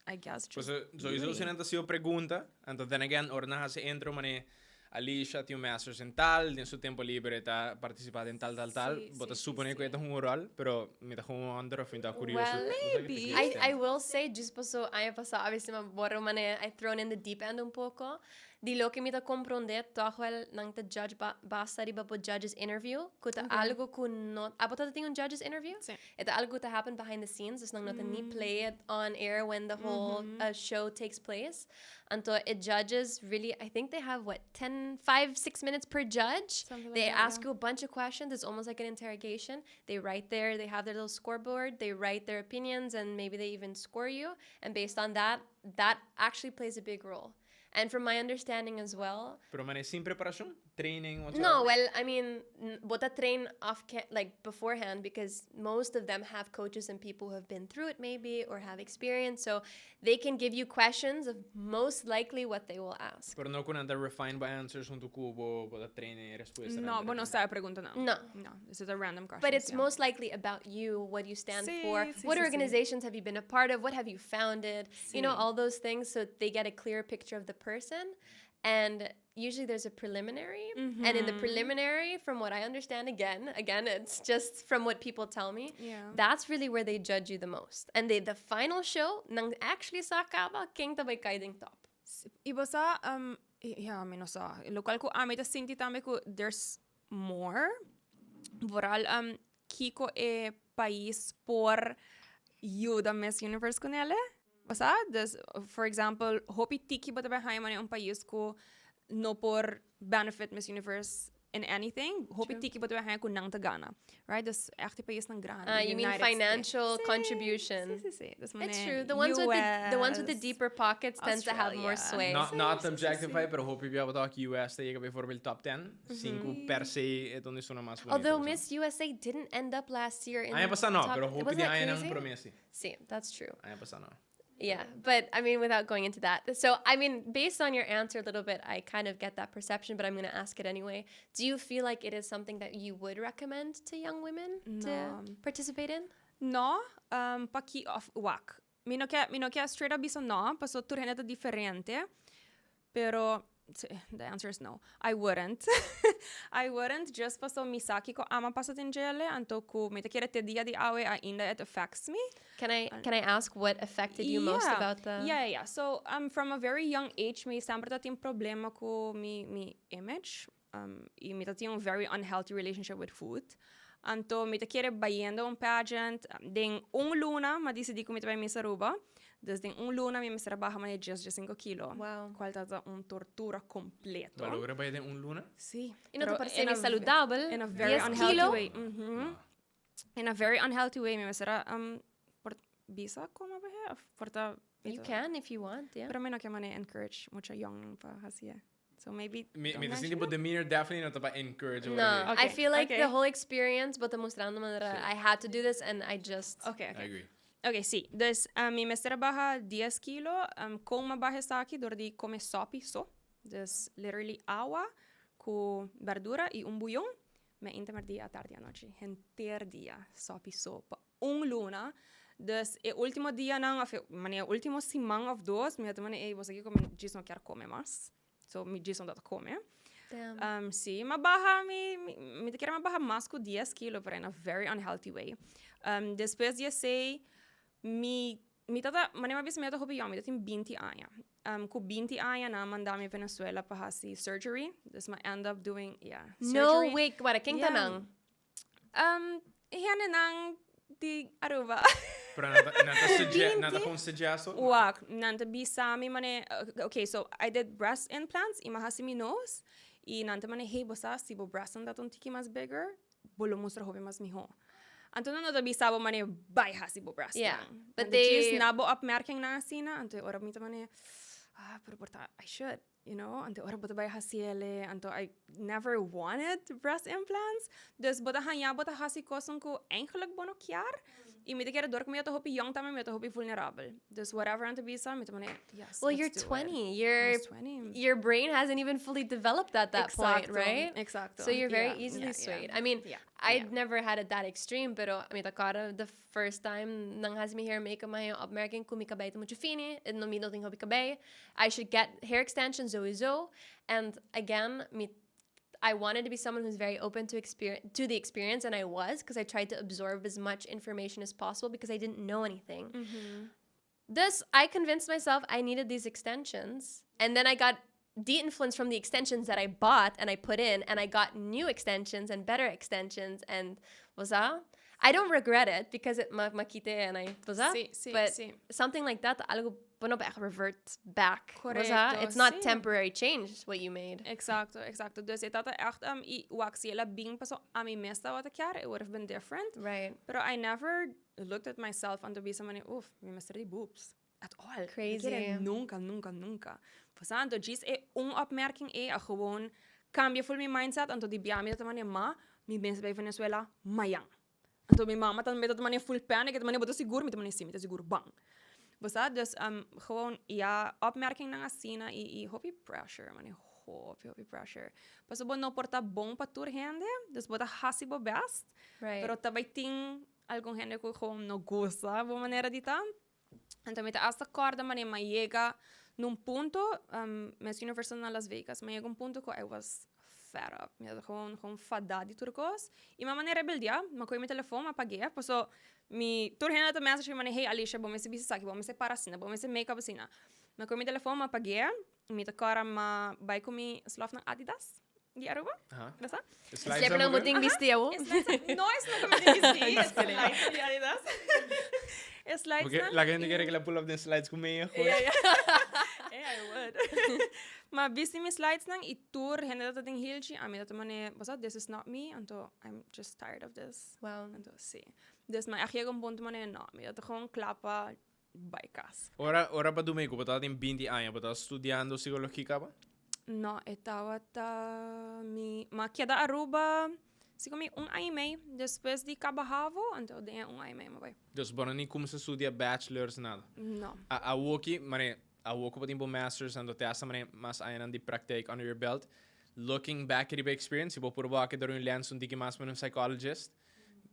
I guess just Pues, sowieso beauty. si nan ta haci pregunta, anto then again, ora nan haci intro mane Alicia tin un masters en tal, den su tempo libre ta participa den tal, tal, tal. Sí, Bo ta sí, sí, supone cu sí. e ta hunga un rol, pero mi ta gewoon wonder of mi ta curioso. Well, Bo sa maybe. ki te I will say, just paso aña pasa, obviously, mi a wordo mane, I thrown in the deep end un poco. Di loke mi ta comprende, toch wel nan ta judge ba basta riba bo judges interview, cu ta algo cu no, abo ta tin un judges interview? Sí. E ta algo cu ta happen behind the scenes, dus nan no ta ni play it on air when the whole show takes place. Anto e judges really, I think they have what, 10, 5, 6 minutes per judge. Something like They that, ask yeah. you a bunch of questions. It's almost like an interrogation. They write their, they have their little scoreboard. They write their opinions and maybe they even score you. And based on that, that actually plays a big role. And from my understanding as well. Pero mane sin preparacion? Training? Whatsoever? No, well, I mean, bo ta train off like beforehand because most of them have coaches and people who have been through it maybe or have experience. So they can give you questions of most likely what they will ask. Pero no cu nan ta refine bo answers hunto cu bo, bo ta train e respuesta. No, bo no sa e pregunta no. No. No, this is a random question. But it's most likely about you, what you stand Sí, for, sí, what sí, sí. organizations have you been a part of, what have you founded, you know, Sí. all those things. So they get a clear picture of the person. And usually there's a preliminary. And in the preliminary, from what I understand, again, again, it's just from what people tell me, that's really where they judge you the most. And they, the final show, nan actually sa caba ken ta bay cay den top. Y bo sa, ja, mi no sa. Locual cu ami ta sinti tambe cu there's more. Vooral kico e pais por yuda Miss Universe cu nele. Bo sa? Dus, for example, hopi tiki bo ta bay haya mane un pais cu no por benefit Miss Universe in anything. Hopi tiki bo ta bay haya cu nan ta gana. Right? Dus echt e paisnan grandi. Ah, you mean United States. financial Sí, contribution. Sí, sí, sí. Dus It's mane true. The ones with the, the ones with the US, deeper pockets tend to have more Australia. sway. Not, Sí, not sí, sí, objectify, sí. pero hopi bia bo ta US ta yega bijvoorbeeld top 10. Cinco per se e donde sona mas bonito. Although so. Miss USA didn't end up last year in Aña the pasa no, top. pero hopi Wasn't di that aña nan crazy? prome si. Sí, that's true. Aña pasa no. Yeah, but I mean, without going into that. So, I mean, based on your answer a little bit, I kind of get that perception, but I'm going to ask it anyway. Do you feel like it is something that you would recommend to young women to No. participate in? No, paki of wak. Mi no ke, mi no ke straight up bisa no, paso tur hende ta diferente. Pero sí, the answer is no. I wouldn't. I wouldn't just paso mi sa kiko ama pasa den djele, anto ku mi ta kere te dia di awe ainda it affects me. Can I ask what affected you most Yeah. about the Yeah. So, from a very young age mi semper ta tin problema ku mi mi image. Y mi ta tin un very unhealthy relationship with food. Anto mi ta kere bayendo un pageant den un luna m'a dicidi ku mi ta bai Miss Aruba. Dus den un luna mi mester a baha mane djes djescinco kilo. Wow. Cual ta un tortura completo. Bo a logra bai den un luna? Sí. Y no te Pero parece in ni a saludabel? In a very 10 unhealthy kilo? way. In a very unhealthy way mi mester a por bisa como behe of por ta You can if you want, yeah. Pero mi no ke mane encourage mucha young pa haci e. So maybe Mi don't mi ta mention sinti bo it. demeanor definitely no ta pa encourage No, ora I Okay, feel like the okay. whole experience, bo ta mustrando manera, Sí. I had to do this and I just... Okay, I okay. agree. Okay, sí. Dus mi mester a baha 10 kilo. Con m'a baha esaki? Door di come sopi so. Dus literally awa cu berdura y un buyon. Mi a inta merdia, atardi, anochi. Henter dia sopi so pa un luna. Dus e ultimo dianan of e manera ultimo siman of dos mi a ta mane ey bo sa kico mi djis no kier come mas. So mi djis no ta come. Damn. Si, m'a baha mi, mi, mi ta kere m'a baha mas cu 10 kilo, pero in a very unhealthy way. Despues di esey mi, mi tata, manera mi a bisa mi ta hopi yong, mi ta tin 20 aña. Cu 20 aña nan a manda mi Venezuela pa haci surgery. Dus mi a end up doing, yeah, No surgery. way, wara, ken ta Yeah. nan? Hendenan di Aruba. Pero nan ta, nan ta suge, nan ta gewoon suggest o? Wak, nan ta bisa mi mane, okay, so I did breast implants y mi a haci mi nose y nan ta mane, hey, bo sa si bo breast nan ta un tiki mas bigger, bo lo mustra hopi mas miho. Anto nan no ta bisa bo manera bai hasi bo breast Yeah, nan. but Anto djis they- na bo opmerkingnan asina, anto e ora mi ta manera, ah, pero por ta, I should, you know? Anto e ora bo ta bai hasi ele, anto I never wanted breast implants. Dus bo ta haña bo ta hasi kosnan ku eigenlijk bo no kier. I mi ta kere dor ku mi ta hopi yong tambe, mi ta hopi vulnerabel. Dus whatever nan ta bisa, mi ta manera, yes, Well, let's you're do it. 20. Your I was 20. your brain hasn't even fully developed at that point, Exacto, right? exacto. So you're very Yeah, easily yeah, yeah. swayed. I mean, Yeah, I yeah. never had it that extreme, pero mi ta kòrda the first time nan hasi mi hair makeup mi a haña opmerking ku mi kabei ta muchu fini, e no mi no tin hopi kabei. I should get hair extensions sowieso. And again, mi I wanted to be someone who's very open to experience to the experience and I was because I tried to absorb as much information as possible because I didn't know anything. Dus I convinced myself I needed these extensions and then I got de-influenced from the extensions that I bought and I put in and I got new extensions and better extensions and was that? I don't regret it because it m'a m'a kit'é and I was that? Sí, sí, But sí. something like that algo bo no por echt revert back. Was that? Correcto, It's not sí. temporary change what you made. Exacto, exacto. Dus e tata echt um, i wak si el a bin paso ami mes tabata kier, it would have been different. Right. Pero I never looked at myself anto bisa mane, uf, mi mester di boobs. At all. Mi Crazy. kere nunca, nunca, nunca. Pues anto djis e un opmerking ei a gewoon cambia full mi mindset, anto di bia mi ta mane ma, mi mester bai Venezuela mayan. Anto mi mama tambe ta mane full panic, e ta mane bo ta sigur? Mi ta mane si, mi ta sigur, bang. Bo sa, dus um, gewoon ya opmerkingnan asina i, i hopi pressure, mane hopi, hopi pressure. Pasobra bo no por ta bon pa tur hende, dus bo ta hasi bo best, Right. pero ta bai tin algun hende ku gewoon no gusta bo manera di ta. Anto mi ta hasta kòrda manera mi a yega na un punto, um, Miss Universe na Las Vegas, mi a yega un punto ku I was fed up. Mi tabata gewoon, gewoon fadá di tur kos. I mi a manera rebeldiá, mi a kohe mi telefon, mi a pag'é, paso mi, tur hende ta message mi manera, hey Alicia, bo mester bisa esaki, bo mester para asina, bo mester make up asina. Mi a kohe mi telefon, mi a pag'é, mi ta kòrda mi a bai ku mi slòfnan Adidas. Di Aruba? Aha. Basta? E slides Siempre dan no bo tin bisti awo. E slides no es no me tin bisti, e slides di Adidas. E slides Porque nan. la gente quiere que la pull up den slides ku meia gooi. Ja, ja. Eh, I would. Maar bisti mi slides nan i tur hende dat den hieltje, a mi dat mane, basta, this is not me, anto I'm just tired of this. Wow. Anto, sí. Dus maar echt llega un punto mane, no, mi dat gewoon klapa bai kas. Ora, ora pa dumi ku bo tabatin binti aña, bo tabata studiando psikologia kaba? No, e tabata mi, m'a keda Aruba si ku mi un aña i mei despues di kaba havo, anto den e un aña i mei m'a bai. Dus bo no ni kumsa studia bachelors nada? No. A awoki, mane, awo ku bo tin bo masters anto te hasta mane mas añanan di praktijk under your belt, looking back riba e experience, si bo por wak dor un lens un tiki mas mane un psychologist,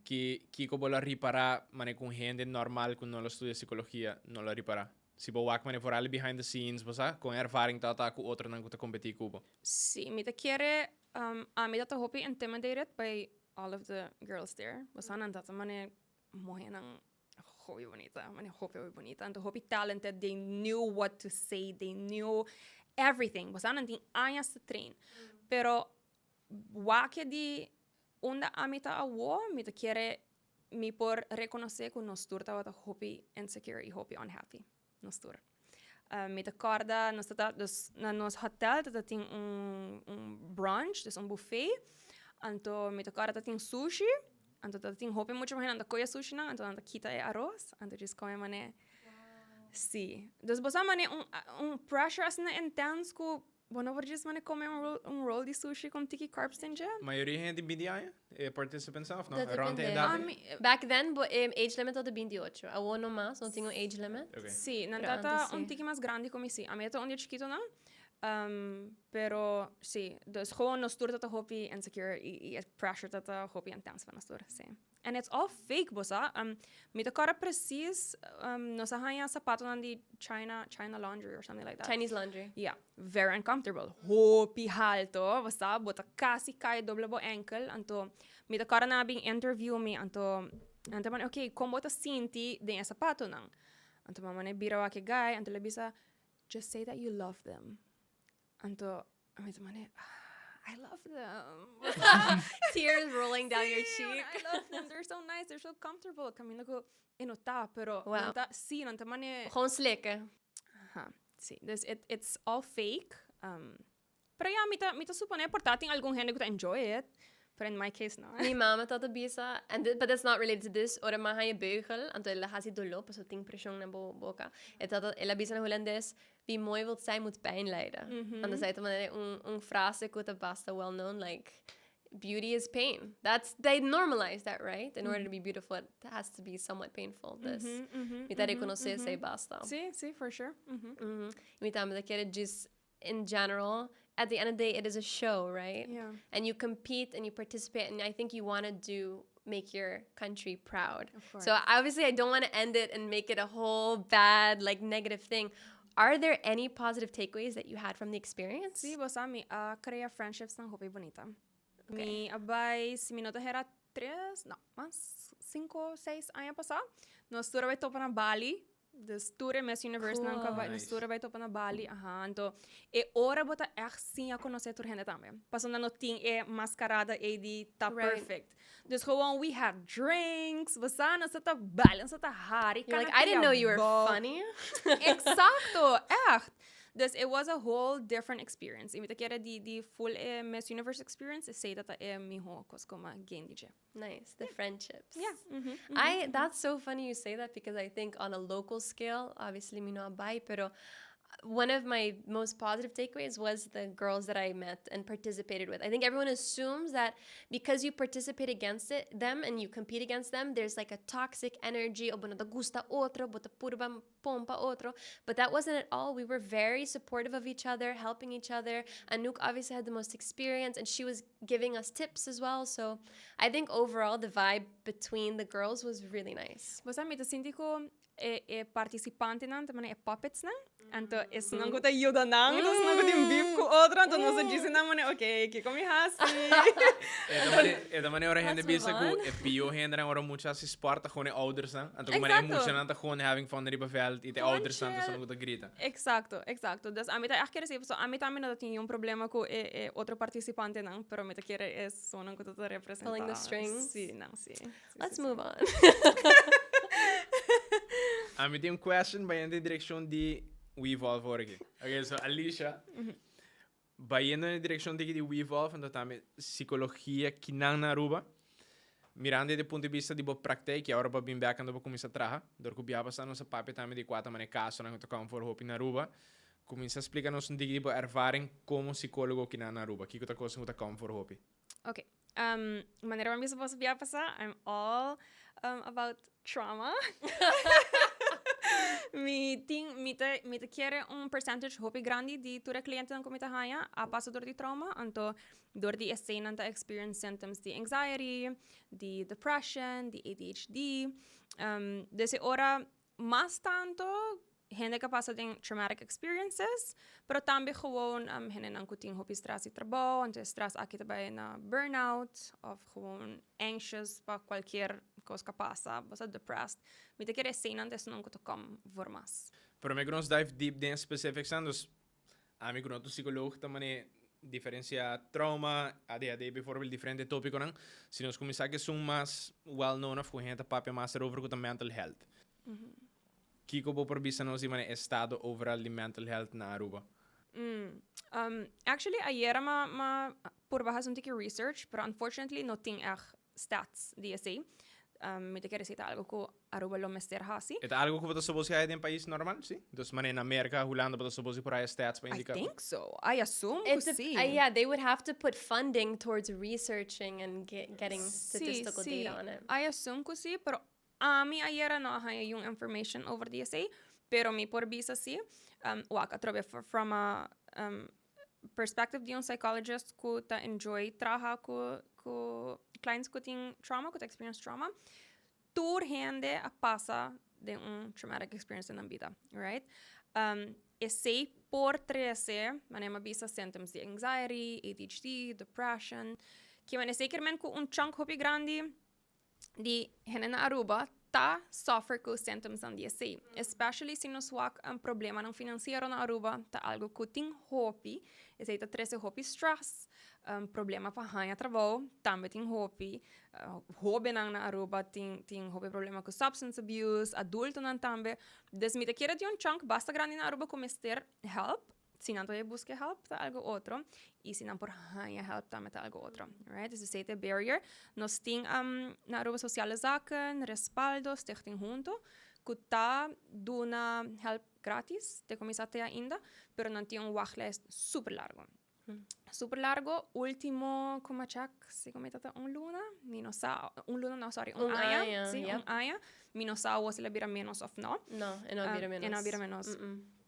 Ki kiko bo lo ripará manera ku un hende normal ku no lo studia sikologia no lo ripará? Si bo wak manera foral behind the scenes, bo sa kon ervaring ta ta ku otronan ku ta kompetí ku bo. Sí, mi ta kere, ami ta ta hopi intimidated by all of the girls there. Bo sa, nan ta ta manera muhénan hopi bunita, manera hopi hopi bunita, anto hopi talented, they knew what to say, they knew everything. Bo sa, nan tin añas ta train. Pero wak di Unda ami ta awo, mi ta kere mi por rekonosé ku nos tur tabata hopi insecure i hopi unhappy. Nos tur. Mi ta kòrda nos ta dus na nos hotel ta tin un un brunch, dus un buffet. Anto mi ta kòrda ta tin sushi, anto ta tin hopi mucha muhé nan ta kohe sushinan, anto nan ta kita e aros, anto djis kome manera. Sí. Dus bo sa manera un un pressure asina intens ku Bo no por djis mane come un roll, un roll di sushi con tiki carbs den dje? Mayoria hende binti aña? E participants of no? Dat Rond e depende. edad? Ami, Back then, bo e age limit tabata binti ocho. Awor no mas, no tin un age limit. Okay. Sí, nan Pero tata antes un sí. tiki mas grandi cu mi sí. Ami ta un dia chikito nan. Pero sí, dus gewoon nos tur tata hopi insecure y e pressure tata hopi intense pa nos tur, sí. And it's all fake, bo sa. Mi ta kòrda precies, nos a haña sapatonan di China, China Laundry or something like that. Chinese Laundry. Yeah, very uncomfortable. Hopi halto, bo sa, bo ta casi cai doble bo enkel. Anto, mi ta kòrda nan a bin interview mi, anto, nan ta manda, ok, kon bo ta sinti den e sapatonan? Anto mama ne bira wak e guy, anto el a bisa, just say that you love them. Anto, mi ta manda, I love them. Tears rolling down your Sí, cheek. I love them. They're so nice. They're so comfortable. Caminda cu e no ta, pero Wow. nan ta, sí, nan ta mane. Gewoon slikken. Aha, sí. Dus it's all fake. Pero ja, mi ta, mi ta supone por ta tin algun hende cu ta enjoy it. Pero in my case no. Mi mama tabata bisa, and but that's not related to this, ora m'a haña beugel, anto el a hasi doló pasobra tin preshon na bo boka. E tabata, el a bisa na hulandes, Wie mooi wilt zijn moet pijn lijden. Anto esei ta manera un, un frase ku ta basta well known, like, beauty is pain. That's, they normalize that, right? In order to be beautiful, it has to be somewhat painful. Dus, mi ta rekonosé esei basta. Sí, sí, for sure. Mi tambe ta kere djis in general, at the end of the day, it is a show, right? Yeah. And you compete and you participate, and I think you want to do make your country proud. Of course. So obviously, I don't want to end it and make it a whole bad, like negative thing. Are there any positive takeaways that you had from the experience? Sí, bo sa mi a crea friendships nan hopi bunita. Mi a bai, si mi no ta hera tres, no, mas cinco, seis aña pasá. Nos tur a bai topa na Bali. Dus tur e Miss Universe nan Cool. ku a bai, nos Nice. tur a bai topa na Bali, aha. Anto e ora bo ta ègt siña konosé tur hende tambe. Pasobra nan no tin e maskarada ei di ta perfect. Dus gewoon we had drinks, bo sa, nos ta ta baila, nos ta ta hari, You're kana like, I didn't know you were kria bou. funny. Exacto, echt. Dus it was a whole different experience. I mi ta kere di di full e Miss Universe experience, esei ta ta e mihó kos ku mi a gain di dje. Nice, the friendships. Yeah. I that's so funny you say that because I think on a local scale, obviously mi no a bai, pero one of my most positive takeaways was the girls that I met and participated with. I think everyone assumes that because you participate against it, them and you compete against them, there's like a toxic energy, o bo no ta gusta otro, bo ta purba pompa otro. But that wasn't at all. We were very supportive of each other, helping each other. Anouk obviously had the most experience and she was giving us tips as well. So I think overall the vibe between the girls was really nice. Bo sa mi ta sinti ku e e partisipantenan ta manera e puppetsnan, anto esnan ku ta yuda nan, anto esnan ku tin beef ku otro, anto nos a djis nan manera ok, kiko mi hasi? E ta manera, e ta manera ora hende Let's bisa move ku on. e pio hendenan ora mucha hasi sport ta gewoon e oudersnan. Anto ku manera e Exacto. muchanan ta gewoon having fun riba veld i te Gewoon oudersnan ta chill. esnan ku ta grita. Exacto, exacto. Dus ami ta echt kere si, pasobra ami tambe no ta tin niun problema ku e e otro partisipantenan, pero mi ta kere esunnan ku ta ta representá. Pulling the strings. Sí, nan, sí. Sí, Let's sí, sí. move on. Ami tin un question bayendo den direccion di We Evolve ora aki. Okay, so Alicia, bayendo den direccion tiki di We Evolve, anto tambe psicologia kinan na Aruba, mirando desde punto di vista di bo praktijk, y awor bo a bin bek anto bo cuminsa traha, dor cu bia pasa nos a papia tambe di cua ta mane casonan cu ta come for hopi na Aruba, cuminsa splica nos un tiki di bo ervaring como psicologo kinan na Aruba, kico ta cosnan cu ta come for hopi? Ok, um, manera mi bisa boso bia pasa, I'm all um, about trauma. mi tin, mi ta, mi ta kere un percentage hopi grandi di tur e clientenan ku mi ta haña a pasa door di trauma, anto door di esei nan ta experience symptoms di anxiety, di depression, di ADHD. Um, dus e ora mas tanto hende ku a pasa den traumatic experiences, pero tambe gewoon um, hendenan ku tin hopi stress di trabou, anto e stress aki ta bai na burnout of gewoon anxious pa cualkier kos ku a pasa, bo sa depressed. Mi ta kere eseinan ta esunnan ku ta kom voor mas. Prome ku nos dive deep den specifics-nan, dus ami ku no ta un psicoloog ta mane diferencia trauma, ADHD bijvoorbeeld, diferente topiconan. Si nos cuminsa cu esun mas well known of cu hende ta papia mas erover cu ta mental health. Kico bo por bisa nos di manera estado overal di mental health na Aruba? Um, actually ayera m'a m'a purba haci un tiki research, pero unfortunately no tin echt stats di esey. Um, mi ta kere si ta algo cu Aruba lo mester haci. E ta algo cu bo ta suppose haya den pais normal, si? Dus manera na Merca, Hulanda bo ta suppose por haya stats pa I indica. think so. I assume cu It's a, si. yeah, they would have to put funding towards researching and getting Si, statistical si. data on it. I assume cu si, pero Ami ayera no a haña yun information over di esei, pero mi por bisa si, um, wak atrobe from a um, perspective di un psychologist ku ta enjoy traha ku, ku clients ku tin trauma, ku ta experience trauma, tur hende a pasa den un traumatic experience den nan bida, right? Um, esei por trece, manera mi a bisa, symptoms di anxiety, ADHD, depression, kimen esei kier men ku un chunk hopi grandi di hende na Aruba ta suffer cu symptomsnan di esey. Especially si nos wak um, problemanan financiero na Aruba ta algo cu tin hopi. Esey ta trece hopi stress, um, problema pa haña trabou tambe tin hopi. Uh, hobennan na Aruba tin, tin hopi problema cu substance abuse, adultonan tambe. Dus mi ta kere tin un chunk basta grandi na Aruba cu mester help. Si nan todavia busca help, ta algo otro. Y si nan por haña help, tambe ta algo otro. Right? Dus esey ta e barrier. Nos tin um, na Aruba Sociale Zaken, Respaldo, Stichting Hunto, cu ta duna help gratis, te cuminsa te ainda, pero nan tin un wachtlijst super largo. Super largo, ultimo cu mi a check, si cu mi ta ta un luna, mi no sa, un luna no, sorry, un, Un aña, aña, si, yep. un aña, mi no sa awo si el a bira menos of no. No, e no a bira Um, menos. e no a bira menos. Mm-mm.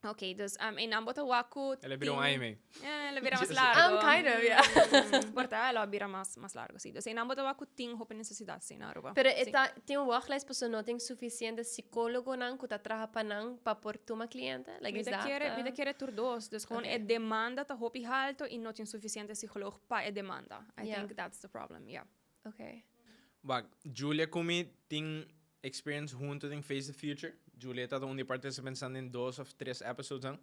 Ok, dus um, einan bo ta wak ku El a bira un tin- aña y medio. Eh, el a bira mas largo. Kind of, yeah. Por ta, el a bira mas, mas largo, sí. Dus einan bo ta wak ku tin hopi necesidad, sí, na Aruba. Pero e Sí. ta, tin un wachtlijst pasobra no tin suficiente psicólogonan cu ta traha pa nan pa por tuma cliente? Like, Mi is ta that kere, mi ta the- kere tur dos. Dus gewoon Okay. e demanda ta hopi halto y no tin suficiente psicólogo pa e demanda. I Yeah. think that's the problem, yeah. Okay. Wak, Julia ku mi tin experience hunto den Face the Future. Julia ta un di participants den dos of tres episodes an.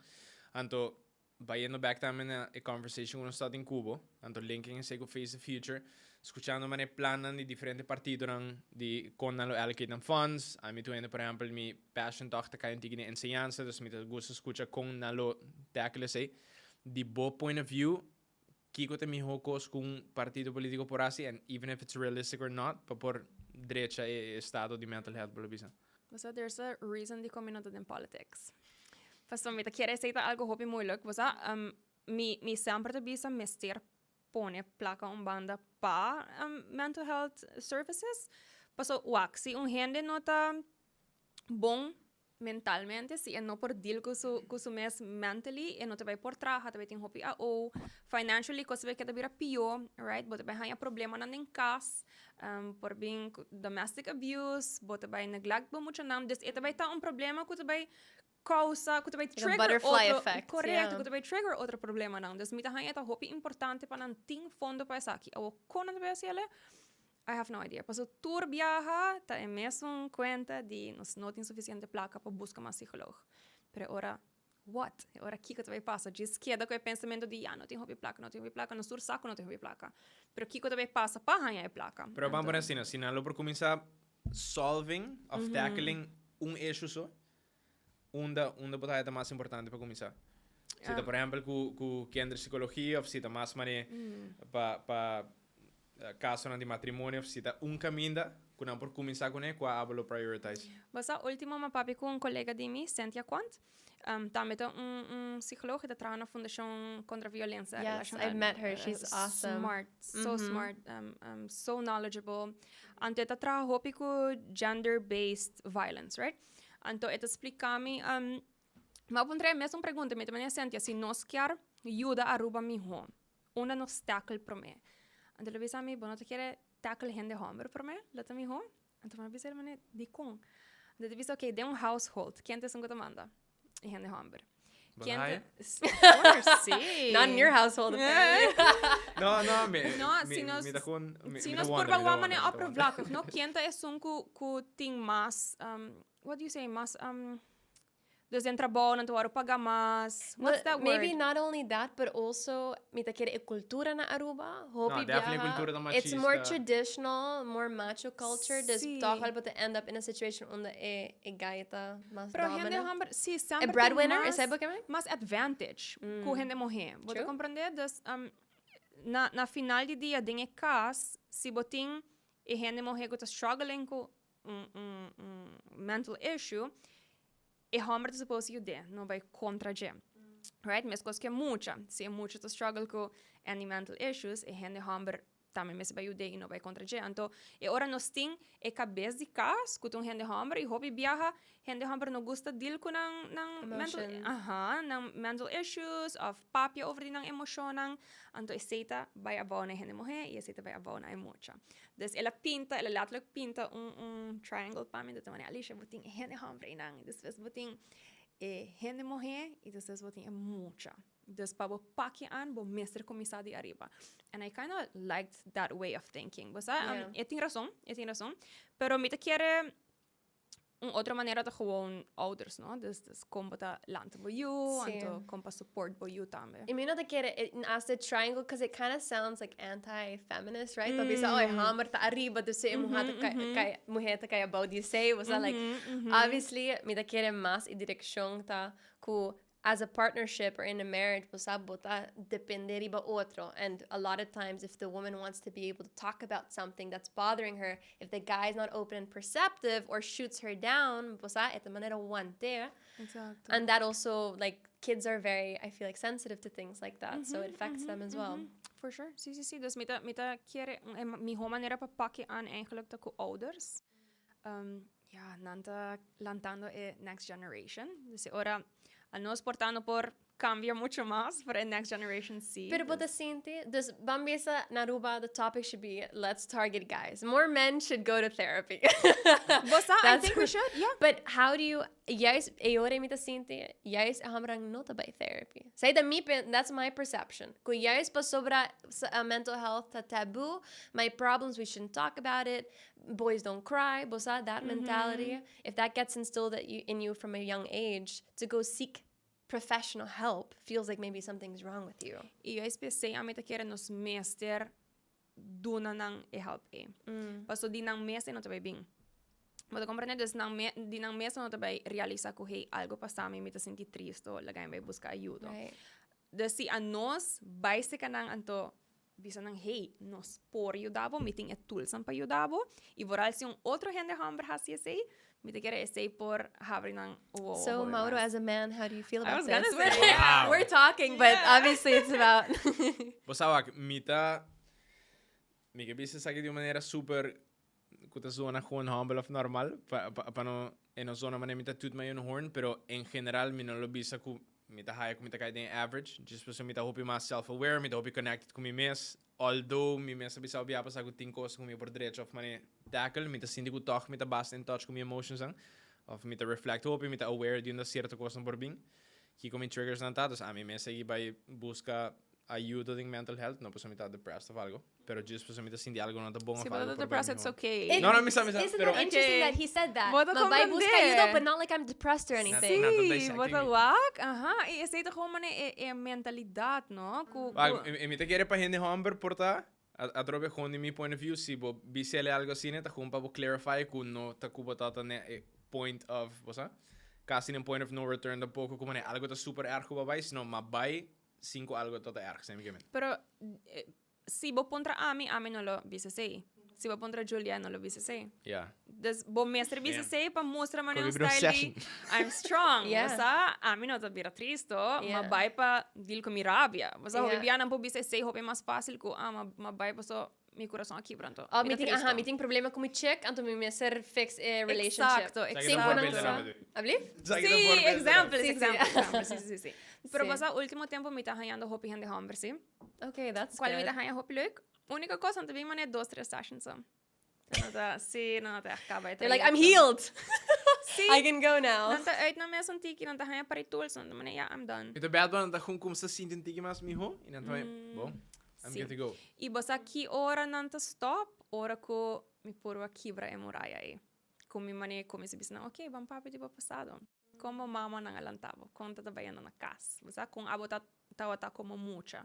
Anto, bayendo back tambe na e conversation ku nos ta tin kubo, anto linking esei ku Face the Future, skuchando manera e plannan di diferente partidonan di kon nan lo allocate nan funds. Ami tur hende, por ehempel, mi passion tòg ta kai un tiki den enseñansa, dus mi ta gusta skucha kon nan lo tackle esei. Di bo point of view, Kiko ta e mihó kos ku un partido polítiko por hasi and even if it's realistic or not pa por drecha e estado di mental health bo lo bisa? Bo sa there's a reason dikon mi no ta den politics. Pasobra mi ta kere esei ta algo hopi moeilijk. Bo sa mi mi semper ta bisa mester pone plaka un banda pa mental health services. Pasobra wak si un hende no ta bon mentalmente, si e no por deal cu su, cu su mes mentally, e no ta bay por traha, ta bay tin hopi AO, financially cos ta bay keda bira pio, right? Bo ta bay haña problemanan den cas, um, por bin domestic abuse, bo ta bay neglect bo muchanan, dus e ta bay ta un problema cu ta bay causa, cu ta bay Like a trigger butterfly otro, effect, correcto, yeah. cu ta bay trigger otro problemanan. Dus mi ta haña e ta hopi importante pa nan tin fondo pa esaki. Awo, con nan ta bay haci ele? I have no idea. Paso tur biaha ta e mesun cuenta di nos no tin suficiente placa pa busca mas psicoloog. Pero e ora, what? E ora kico ta bay pasa? Djis keda cu e pensamento di ya no tin hopi placa, no tin hopi placa, nos tur sa cu no tin hopi placa. Pero kico ta bay pasa pa haña e placa? Pero ban pone asina, si nan lo por cuminsa solving of tackling un issue so, unda unda bo ta haya ta mas importante pa cuminsa? Si ta por ehempel cu cu kinderpsicologia of si ta mas mane pa pa casonan di matrimonio of si ta un caminda cu nan por cuminsa cune, cua abo lo prioritize? Bo sa ultimo mi a papia cu un colega di mi, Cynthia Quant, tambe ta un un psicoloog, e ta traha na Fundacion Contra Violencia Yes, Relacional. I've met her, she's awesome. Smart, so smart, so knowledgeable. Anto e ta traha hopi cu gender based violence, right? Anto e ta splica mi, um, mi a puntra e mesun pregunta, mi ta manda Cynthia, si nos kier yuda Aruba miho, unda nos tackle prome? Anto el a bisa mi, bo no ta kere tackle hende homber prome? Lo ta miho? Anto mi a bisa el manera, dikon? Anto e ta bisa, ok, den un household, ken ta esun ku ta manda? E hende homber. Bo Ken ta ta, haya? of course, si. Not in your household, apparently. No, no, mi, No, mi, si nos, mi ta gewoon, mi, si mi ta nos wonder, purba mi ta wak wonder, manera mi ta wonder. oppervlakkig, no? Ken ta esun ku, ku tin mas, um, what do you say, mas, um, dus den trabou nan ta wòrdu paga mas, what's But that maybe word? not only that, but also mi ta kere e cultura na Aruba, hopi No, definitely biaha, cultura ta it's more machista. traditional, more macho culture, dus Sí. toch al bo ta end up in a situation unda e, e guy ta mas Pero hende dominant. homber, sí, E semper tin breadwinner, mas, esei bo ke men? mas advantage ku hende muhé. Bo ta True. comprende? Dus, um, na, na final di dia den e kas, si bo tin e hende muhé ku ta struggling ku un, un, un mental issue, e homber ta supposed yud'é, no bai kontra dje. Right? Meskos ku e mucha. Si e mucha ta struggle ku any mental issues, e hende homber tambe mester bai yud'é i no bai kontra dje. Anto, e ora nos tin e kabes di kas ku ta un hende homber i hopi biaha hende homber no gusta deal ku nan nan mental, Emotions. aha, nan mental issues of papia over di nan emoshonnan. Anto esei ta bai abou na e hende muhé i esei ta bai abou na e mucha. Dus el a pinta, el a letterlijk pinta un, un triangle pa mi. Entonces mane, Alicia, bo tin e hende homber einan, y despues bo tin e hende muhé, y despues bo tin e mucha. Dus pa bo paki an, bo mester cuminsa di ariba. And I kinda liked that way of thinking. Bo sa, e tin razon, e tin razon. Pero mi ta kere Un otro manera ta gewoon ouders, no? Dus, dus kon bo ta lanta bo yu, Sí. anto kon pa support bo yu tambe. I mi no ta kere e as the triangle, because it kind of sounds like anti-feminist, right? Ta bisa, oh, e homber ta ariba, dus e muher ta kai, kai, muher ta kai abou di esei. Bo sa, like, obviously, mi ta kere mas e direccion ta ku. as a partnership or in a marriage, bo sa bo ta depende riba otro. And a lot of times if the woman wants to be able to talk about something that's bothering her, if the guy's not open and perceptive or shoots her down, bo sa, e ta manera want'é. Exacto. And that also, like, kids are very, I feel like, sensitive to things like that. So it affects them as well. For sure. Si, si, si. Dus mi ta, mi ta kere, e miho manera pa paki aan eigenlijk ta ku ouders. Ja, nan ta lantando e next generation. Dus e ora a nos por ta no por cambia mucho mas, pero e next generation si. Pero bo ta sinti, dus ban bisa na Aruba the topic should be let's target guys. More men should go to therapy. Bo sa, I think we should, yeah. But how do you, juist e ora mi ta sinti, juist e hombernan no ta bay therapy. Esey ta mi, that's my perception. Cu juist pasobra mental health ta taboo, my problems we shouldn't talk about it, boys don't cry, bo sa, that mentality, if that gets instilled at you, in you from a young age, to go seek professional help feels like maybe something's wrong with you. Y juist p'esey ami ta kere nos mester duna nan e help ey. Paso di nan mes e no ta bay bin. Bo ta comprende? Dus nan me, di nan mes no ta bay realisa cu hey, algo pasa mi, mi ta sinti tristo, laga mi bay busca ayudo. Dus si anos bay seca nan anto Bisa nan, Hey, nos por yuda bo, mi tin e toolsnan pa yuda bo. I vooral si un otro hende hòmber hasi esei, mi ta kere esei por habri nan wowo So, hopi Mauro, mas. as a man, how do you feel I about was gonna this? say. Wow. We're talking, but obviously it's about... Bo sa wak, mi ta, mi ke bisa esaki di un manera super ku ta zona gewoon humble of normal, pa, pa, pa no, e no zona manera mi ta toot my own horn, pero en general mi no lo bisa ku Mi ta haya ku mi ta kai den average, djis pasobra mi ta hopi mas self-aware, mi ta hopi connected ku mi mes. Although mi mes a bisa hopi a pasa ku tin kos ku mi por drecha of mane tackle, mi ta sinti ku tòg mi ta basta in touch ku mi emotionsnan. Of mi ta reflect hopi, mi ta aware di unda sierto kosnan por bin. Kiko mi triggersnan ta, dus ami mes a sigui bai buska ayudo den mental health, no pasobra mi ta depressed of algo. Pero djis pasobra mi ta sinti algo no ta bon Si of bo algo ta por bai depressed, it's mihó. okay. No, no, mi sa, mi sa, Isn't pero that interesting Okay. that he said that? Bo ta Ma bai busca comprende. ayuda, but not like I'm depressed or anything. Nan ta Sí, dissecting bo ta mi. wak, aha. I esei ta gewoon mane e, e mentalidad, no? Ku, Wak, ku, e mi ta kere pa hende homber por ta, a, atrobe gewoon di mi point of view, si bo bisa ele algo asina, ta gewoon pa bo clarify ku no ta ku bo ta ta ne e point of, bo sa? Casi den point of no return tampoco, ku mane algo ta super erg ku bo bai, sino ma bai sin ku algo ta ta erg, snap mi ke men? Pero eh, Si bo puntra ami, ami no lo bisa esei. Si bo puntra Julia, no lo bisa esei. Ja. Dus bo mester bisa Damn. esei pa mustra manera Kobe un bira un style di session. I'm strong. Yeah. Bo sa, ami no ta bira tristo, ma Yeah. bai pa deal ku mi rabia. Bo sa, hopi Yeah. bianan por bisa esei hopi mas fácil ku, ah, ma, ma bai paso mi kurason a kibra anto. Oh, Mi mi ta tin, aha, tristo. mi tin problema ku mi chick, anto mi mester fix e relationship. Exacto, Sa ki ta exacto. voorbeelden na bedoel. Alblief? Sa ki ta Sí, voorbeelden na examples, Sí, sí. examples, examples. Sí, sí, sí. Pero Sí. bo sa, último tempo mi ta hañando hopi hende hòmber, sí. Okay, that's Cual mi good. ta haña hopi leuk. Único cos, nan ta bin mane dos, tres sessions so. Nan ta, sí, nan ta echt caba e They're like, I'm trayecto. healed. Sí. I can go now. Nan ta uit nan mes un tiki, nan ta haña par e tools, nan ta mane, ja, I'm done. Mi ta bad nan ta gewoon kumsa sinti un tiki mas miho y nan ta mm. bon, I'm Sí. good to go. I bo sa ki ora nan ta stop? Ora ku mi purba kibra e muraya ei. Ku mi mane kuminsa bisa nan, ok, ban papia di bo pasado. Kon bo mamanan a lanta bo? Kon ta ta bayendo na kas? Bo sa kon abo ta tabata komo mucha?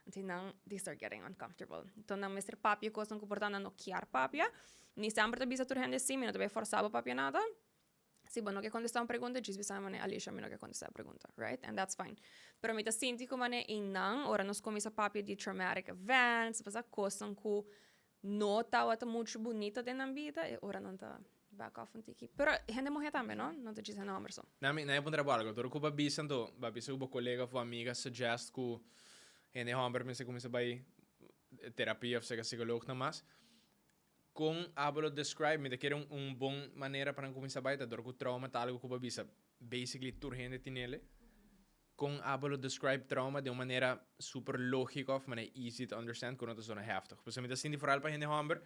Anto nan, they start getting uncomfortable. Enton nan mester papia kosnan ku por ta nan no kier papia. Ni semper ta bisa tur hende si, mi no ta bay forsa bo papia nada. Si bo no ke kontesta un pregunta, djis bisa mane, Alicia, mi no ke kontesta e pregunta, right? And that's fine. Pero mi ta sinti ku mane einan, ora nos kuminsa papia di traumatic events, bo sa kosnan ku no tabata muchu bunita den nan bida, e ora nan ta back off un tiki. Pero hende muhé tambe, no? No ta djis hende homber so. Na mi, na mi puntra bo algo. Tur ku bo a bisa anto, bo a bisa ku bo kolega of bo amiga suggest ku hende homber mester kuminsa bai terapia of seka psikoloog na mas. Kon abo lo describe, mi ta kere un un bon manera pa nan kuminsa bai ta dor ku trauma ta algo ku bo a bisa basically tur hende tinele. Kon abo lo describe trauma den un manera super logico of manera easy to understand ku no ta zona heftig? Pasobra mi ta sinti vooral pa hende homber,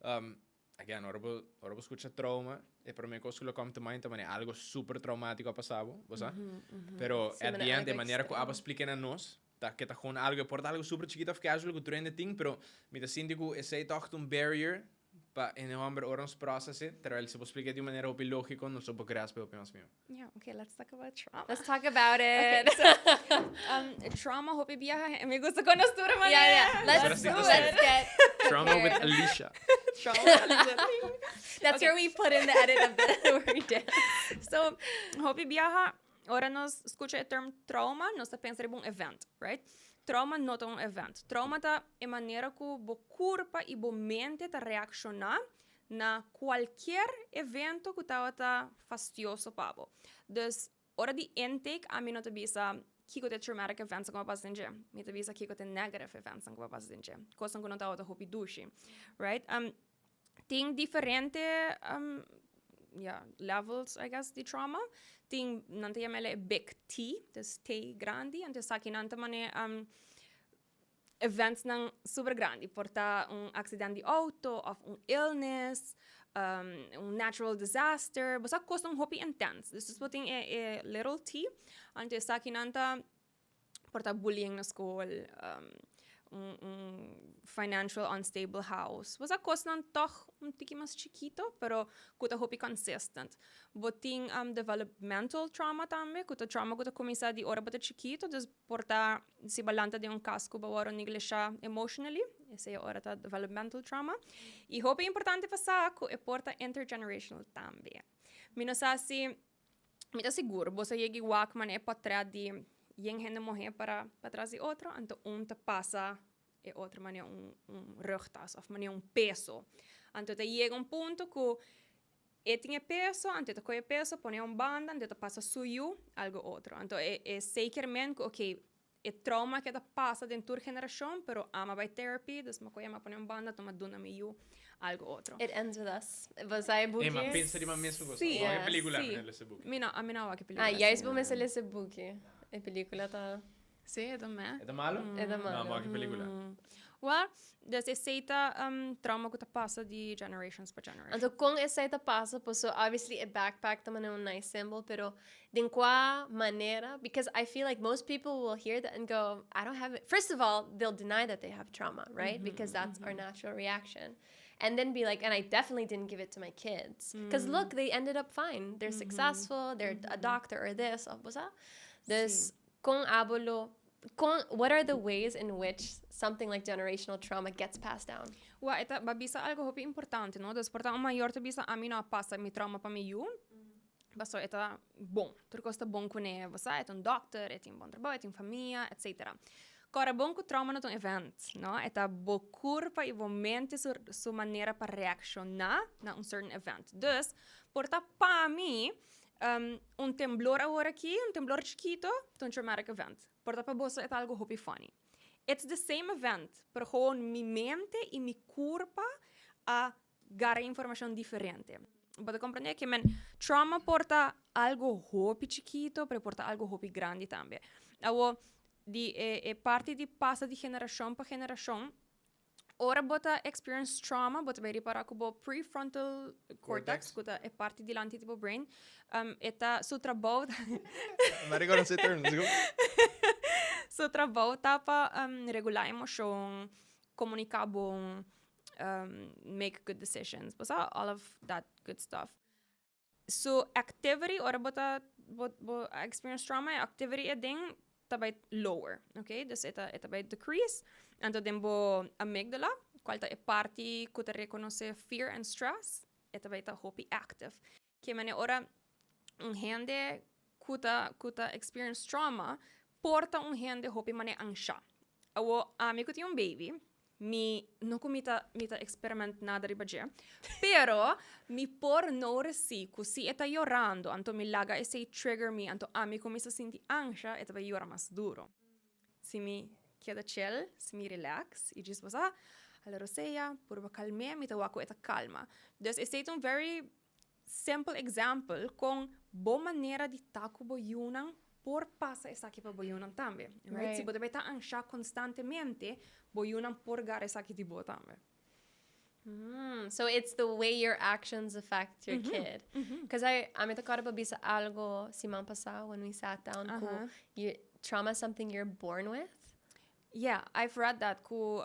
um, again, ora bo, ora bo skucha trauma, e prome kos ku lo come to mind ta manera algo super traumatico a pasa bo, bo sa? Pero Sí, at the manera end, e algo manera ku abo extremo. splika na nos, ta ke ta gewoon algo, e por ta algo super chikito of casual ku tur hende tin, pero mi ta sinti ku esei tòg ta un barrier Pa hende homber ora nos process e, terwijl si bo splica di un manera hopi logico, nos lo por grasp e hopi mas miho. Yeah, okay, let's talk about trauma. Let's talk about it. Okay, so, trauma hopi biaha, mi gusta con nos tur manera. Yeah, yeah. Let's, do let's it. get Trauma with prepared. Alicia. Trauma with Alicia. That's Okay. where we put in the edit of the where we dance. So, hopi biaha, Ora nos scucha e term trauma, nos ta pensa riba un event, right? Trauma no ta un event. Trauma ta e manera cu bo curpa y bo mente ta reacciona na cualkier evento cu tabata fastioso pa bo. Dus, ora di intake, ami no ta bisa kico ta e traumatic events cu a pasa den dje. Mi ta bisa kico ta e negative events cu a pasa den dje. Cosnan cu no tabata hopi dushi, right? Tin diferente ja, levels, I guess, di trauma. Tin, nan ta yama e big T, dus T grandi, anto esaki nan ta mane events nan super grandi. Por ta un accident di auto, of un illness, un natural disaster, bo sa cosnan hopi intense. Dus bo tin e little T, anto esaki nan ta por ta bullying na school, un, un financial unstable house. Bo sa cosnan toch un tiki mas chikito, pero cu ta hopi consistent. Bo tin developmental trauma tambe, cu ta trauma cu ta cuminsa di ora bo ta chikito, dus por ta si bo lanta den un cas cu bo worde neglisha emotionally, esey ora ta developmental trauma. Y hopi importante pa sa cu e por ta intergenerational tambe. Mi no sa si Mi ta sigur, boso a yega i wak manera e potret di yen hende muhé para patras di otro, anto un ta pasa e otro manera un un rugtas of manera un peso. Anto ta yega un punto ku e tin e peso, anto e ta kohe e peso pone un banda, anto e ta pasa su yu algu otro. Anto e esei kier men ku okey e trauma ke ta pasa den tur generashon, pero ama bai therapy, dus mi kohe mi a pone un banda, tuma duna mi yu algo otro. It ends with us. Bo sa e buki? Ey, m'a pensa riba mesun kos. Sí. Bo wak e pelikula, Sí. mi no lesa e buki. Mi no, ami no a wak e pelikula. Ah, juist bo mester lesa e buki. E pelikula ta. Sí, e ta meh. E ta malo? E ta malo. No, mi wak e pelikula. Well, dus esei ta trauma ku ta pasa di generations pa generation. Anto kon esei ta pasa? Paso obviously e backpack ta manera un nice symbol, pero den kua manera? Because I feel like most people will hear that and go, I don't have it. First of all, they'll deny that they have trauma, right? Because that's our natural reaction. And then be like, and I definitely didn't give it to my kids. Because look, they ended up fine. They're successful, they're a doctor or this, of bosa. Dus kon abo lo Con, what are the ways in which something like generational trauma gets passed down? Wa, e ta, ba bisa algo hopi importante, no? Dus por ta un mayor ta bisa, ami no a pasa mi trauma pa mi yu, paso e ta bon, tur cos ta bon cune, bo sa, e ta un dokter, e tin bon trabou, e tin famia, etcetera. Cora bon cu trauma no ta un event, no? E ta bo curpa y bo mente su, su manera pa reacciona na un certain event. Dus, por ta pa mi, Un temblor awor aki, un temblor chikito, ta un traumatic event. Por ta pa boso e ta algo hopi funny. It's the same event, pero gewoon mi mente y mi curpa a gara informacion diferente. Bo ta comprende? Ke men trauma por ta algo hopi chikito, pero por ta algo hopi grandi tambe. Awo, di e, e parti di pasa di generacion pa generacion, Ora bo ta experience trauma, bo ta bay ripara cu bo prefrontal cortex, cu ta e parti dilanti di bo brain, e ta su trabou Ma reconoce term, let's go. Su trabou ta pa regula emocion, comunica bon, make good decisions, bo sa, all of that good stuff. Su activity ora bo ta bo bo a experience trauma e activity e den ta bai lower, ok? Dus e ta e ta bai decrease. Anto den bo amygdala, cual ta e parti cu ta reconoce fear and stress, e ta bai ta hopi active. Ke manera ora un hende cu ta cu ta experience trauma por ta un hende hopi manera ansha. Awo ami cu tin un baby, Mi no cu mi ta mi ta experiment nada riba dje, pero mi por notice cu si e ta yorando anto mi laga esey trigger mi anto ami cuminsa sinti ansha e ta bay yora mas duro. Si mi keda chill, si mi relax y djis bo sa hala rosea, purba calme, mi ta wak cu e ta calma. Dus esey ta un very Simple example con bo manera di ta cu bo yunan por pasa esaki pa bo yunan tambe. Right? Si bo ta bay ta ansha constantemente, bo yunan por gara esaki di bo tambe. So it's the way your actions affect your kid. Because I, ami ta corda bo bisa algo siman pasa when we sat down cu trauma is something you're born with. Yeah, I've read that cu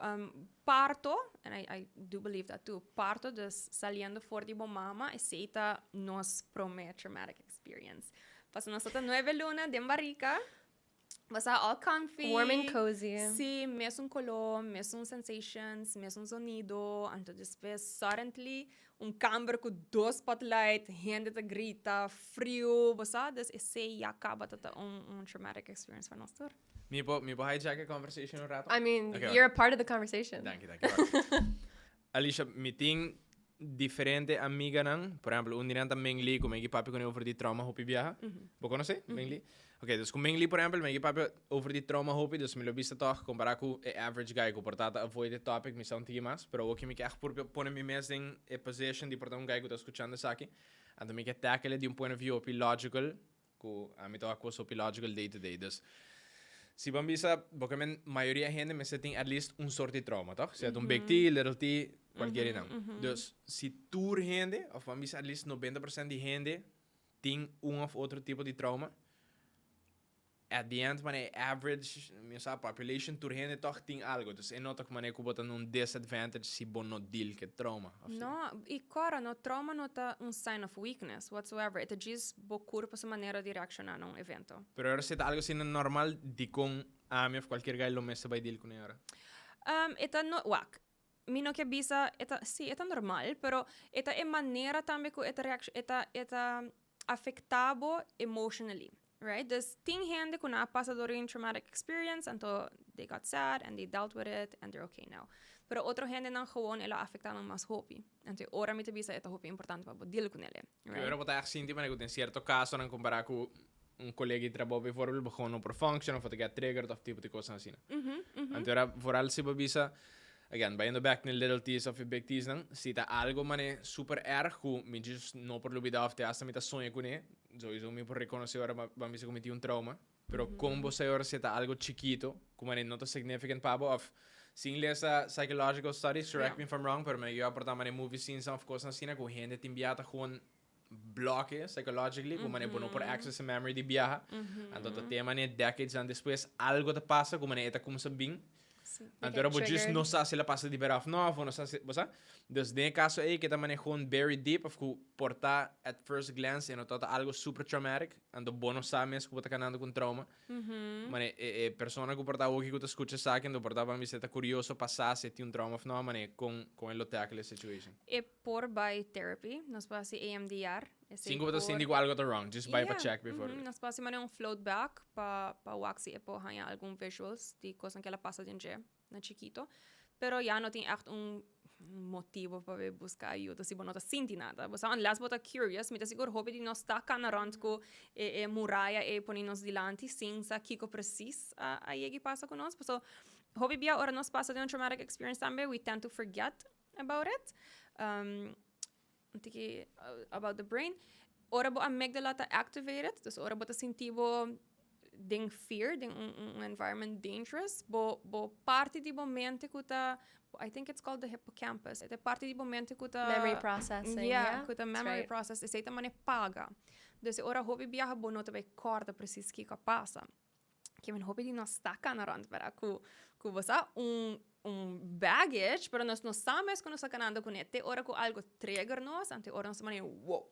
parto, and I, I do believe that too, parto, dus saliendo for di bo mama, esey ta nos prome traumatic experience. Pasobra nos ta nuebe luna den barica, Bo sa, all comfy. Warm and cozy. Si, mesun color, mesun sensations, mesun sonido. Anto despues, suddenly, un camber cu dos spotlight, hende ta grita, frio, bo sa. Dus esey ya caba ta ta un traumatic experience pa nos tur. Mi por hijack e conversation un rato? I mean, you're a part of the conversation. Danki, danki. Alicia, mi tin diferente amiganan, por ehempel, un di nan ta Ming Lee, cu mi a papia cu over di trauma hopi biaha. Bo conoce Ming Lee? Ok, dus cu Ming Lee, por ehempel, mi a papia over di trauma hopi, dus mi lo bisa toch, compara cu e average guy cu por ta ta avoid the topic, mi sa un tiki mas, pero ook mi kier por pone mi mes den e position di por ta un guy cu ta scuchando esaki, anto mi kier tackle di un point of view hopi logical, cu ami ta cos hopi logical day to day. Dus, si ban bisa, porque men mayoria hende mester tin at least un soort di trauma, toch? Sea un big T, little t, cualkier nan. Dus, si tur hende, of ban bisa at least 90% di hende tin un of otro tipo di trauma, at the end, mane, average, mi sa, population, tur hende toch tin algo. Dus e no ta mane cu bo ta un disadvantage si bo no deal cu trauma. Of si. No, y cora, no, trauma no ta un sign of weakness whatsoever. E just bo curpa su manera di reacciona na un evento. Pero ora si ta algo asina normal, di con ami of cualkier guy lo mester bay deal cu ora? E ta no, wak. Mi no kier bisa, e ta, si, e ta normal, pero e ta e manera tambe cu e ta reaction, e ta afecta bo emotionally, right? Dus tin hende cu nan a pasa door un traumatic experience, anto they got sad and they dealt with it and they're okay now. Pero otro hendenan gewoon el a afecta nan mas hopi. Anto ora mi ta bisa e ta hopi importante pa bo deal cu ne, right? Pero bo ta echt sinti manera cu den cierto casonan compara cu un colega di trabou bijvoorbeeld, bo gewoon no por function of te get triggered of tipo di cosnan asina. Anto ora vooral si bo bisa, again, bayendo back na little T's of big T's nan, si ta algo mane super erg cu mi just no por lubida of te hasta mi ta soña cu ne, sowieso mi por reconoce ora ban bisa cu mi tin un trauma. Pero con bo sa ora si ta algo chikito, cu mane no ta significant pa bo of sin lesa psychological studies, correct me if I'm wrong, pero mi a por ta mane movie scenes of cosnan asina cu hende tin bia ta gewoon block psychologically, cu mane bo no por access a memory di biaha. Anto ta te mane decades dan despues algo ta pasa cu mane e ta cuminsa bin. Anto ora bo just triggered. No sa si el a pasa di bera of no, of no sa si, bo sa? Dus den e caso ey, cu ta mane gewoon buried deep, of cu por ta at first glance e no ta algo super traumatic, anto bo no sa mes cu bo ta canando cu un trauma. Mane, e persona cu por ta hoki cu ta scucha esaki, anto por ta ban bisa ta curioso pa sa si e tin un trauma of no, mane, con e lo tackle e situation. E por bay therapy, nos por haci EMDR. Esey Sin cu bo ta sinti cu algo ta wrong, just bay pa check before. Nos por haci mane un float back pa wak si e por haya algun visuals di cosnan cu el a pasa den dje na chikito. Pero ya no tin echt un motibo pa bay busca ayuda si bo no ta sinti nada. Bo sa, unless bo ta curious, mi ta sigur hopi di nos ta cana rond cu e muraya e poni nos dilanti sin sa kiko precies a yegi pasa cu nos. So, hopi bia ora nos pasa den un traumatic experience tambe, we tend to forget about it. Tiki about the brain. Ora bo amygdala ta activated, dus ora bo ta sinti bo den fear, den un environment dangerous, bo parti di bo mente cu ta, I think it's called the hippocampus, e parti di bo mente cu ta Memory processing, Yeah, yeah? cu ta That's memory right. process, esey ta mane paga. Dus ora hopi biaha bo no ta bay corda precies kico a pasa. Ke men hopi di nos ta cana rond, vera, cu bo sa un baggage, pero nos no sa mes cu nos ta canando cu ne. Te ora cu algo trigger nos, anto ora nos ta mane, "Wow,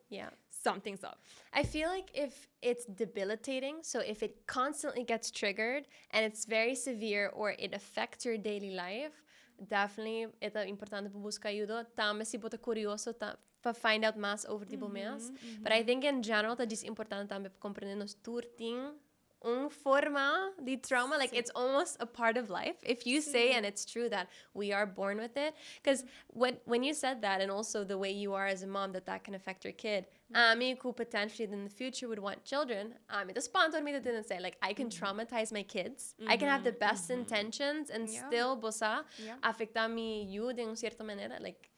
something's up." I feel like if it's debilitating, so if it constantly gets triggered and it's very severe or it affects your daily life, definitely e ta importante pa busca ayuda. Tambe si bo ta curioso ta pa find out mas over di bo mes. But I think in general ta just importante tambe pa comprende nos tur tin un forma di trauma, like it's almost a part of life if you say, and it's true that we are born with it, because when you said that and also the way you are as a mom, that that can affect your kid, ami who potentially in the future would want children, ami the sponsor me that didn't say, like, I can traumatize my kids. I can have the best intentions and still, bo sa, afecta mi yiu di un cierto manera. Like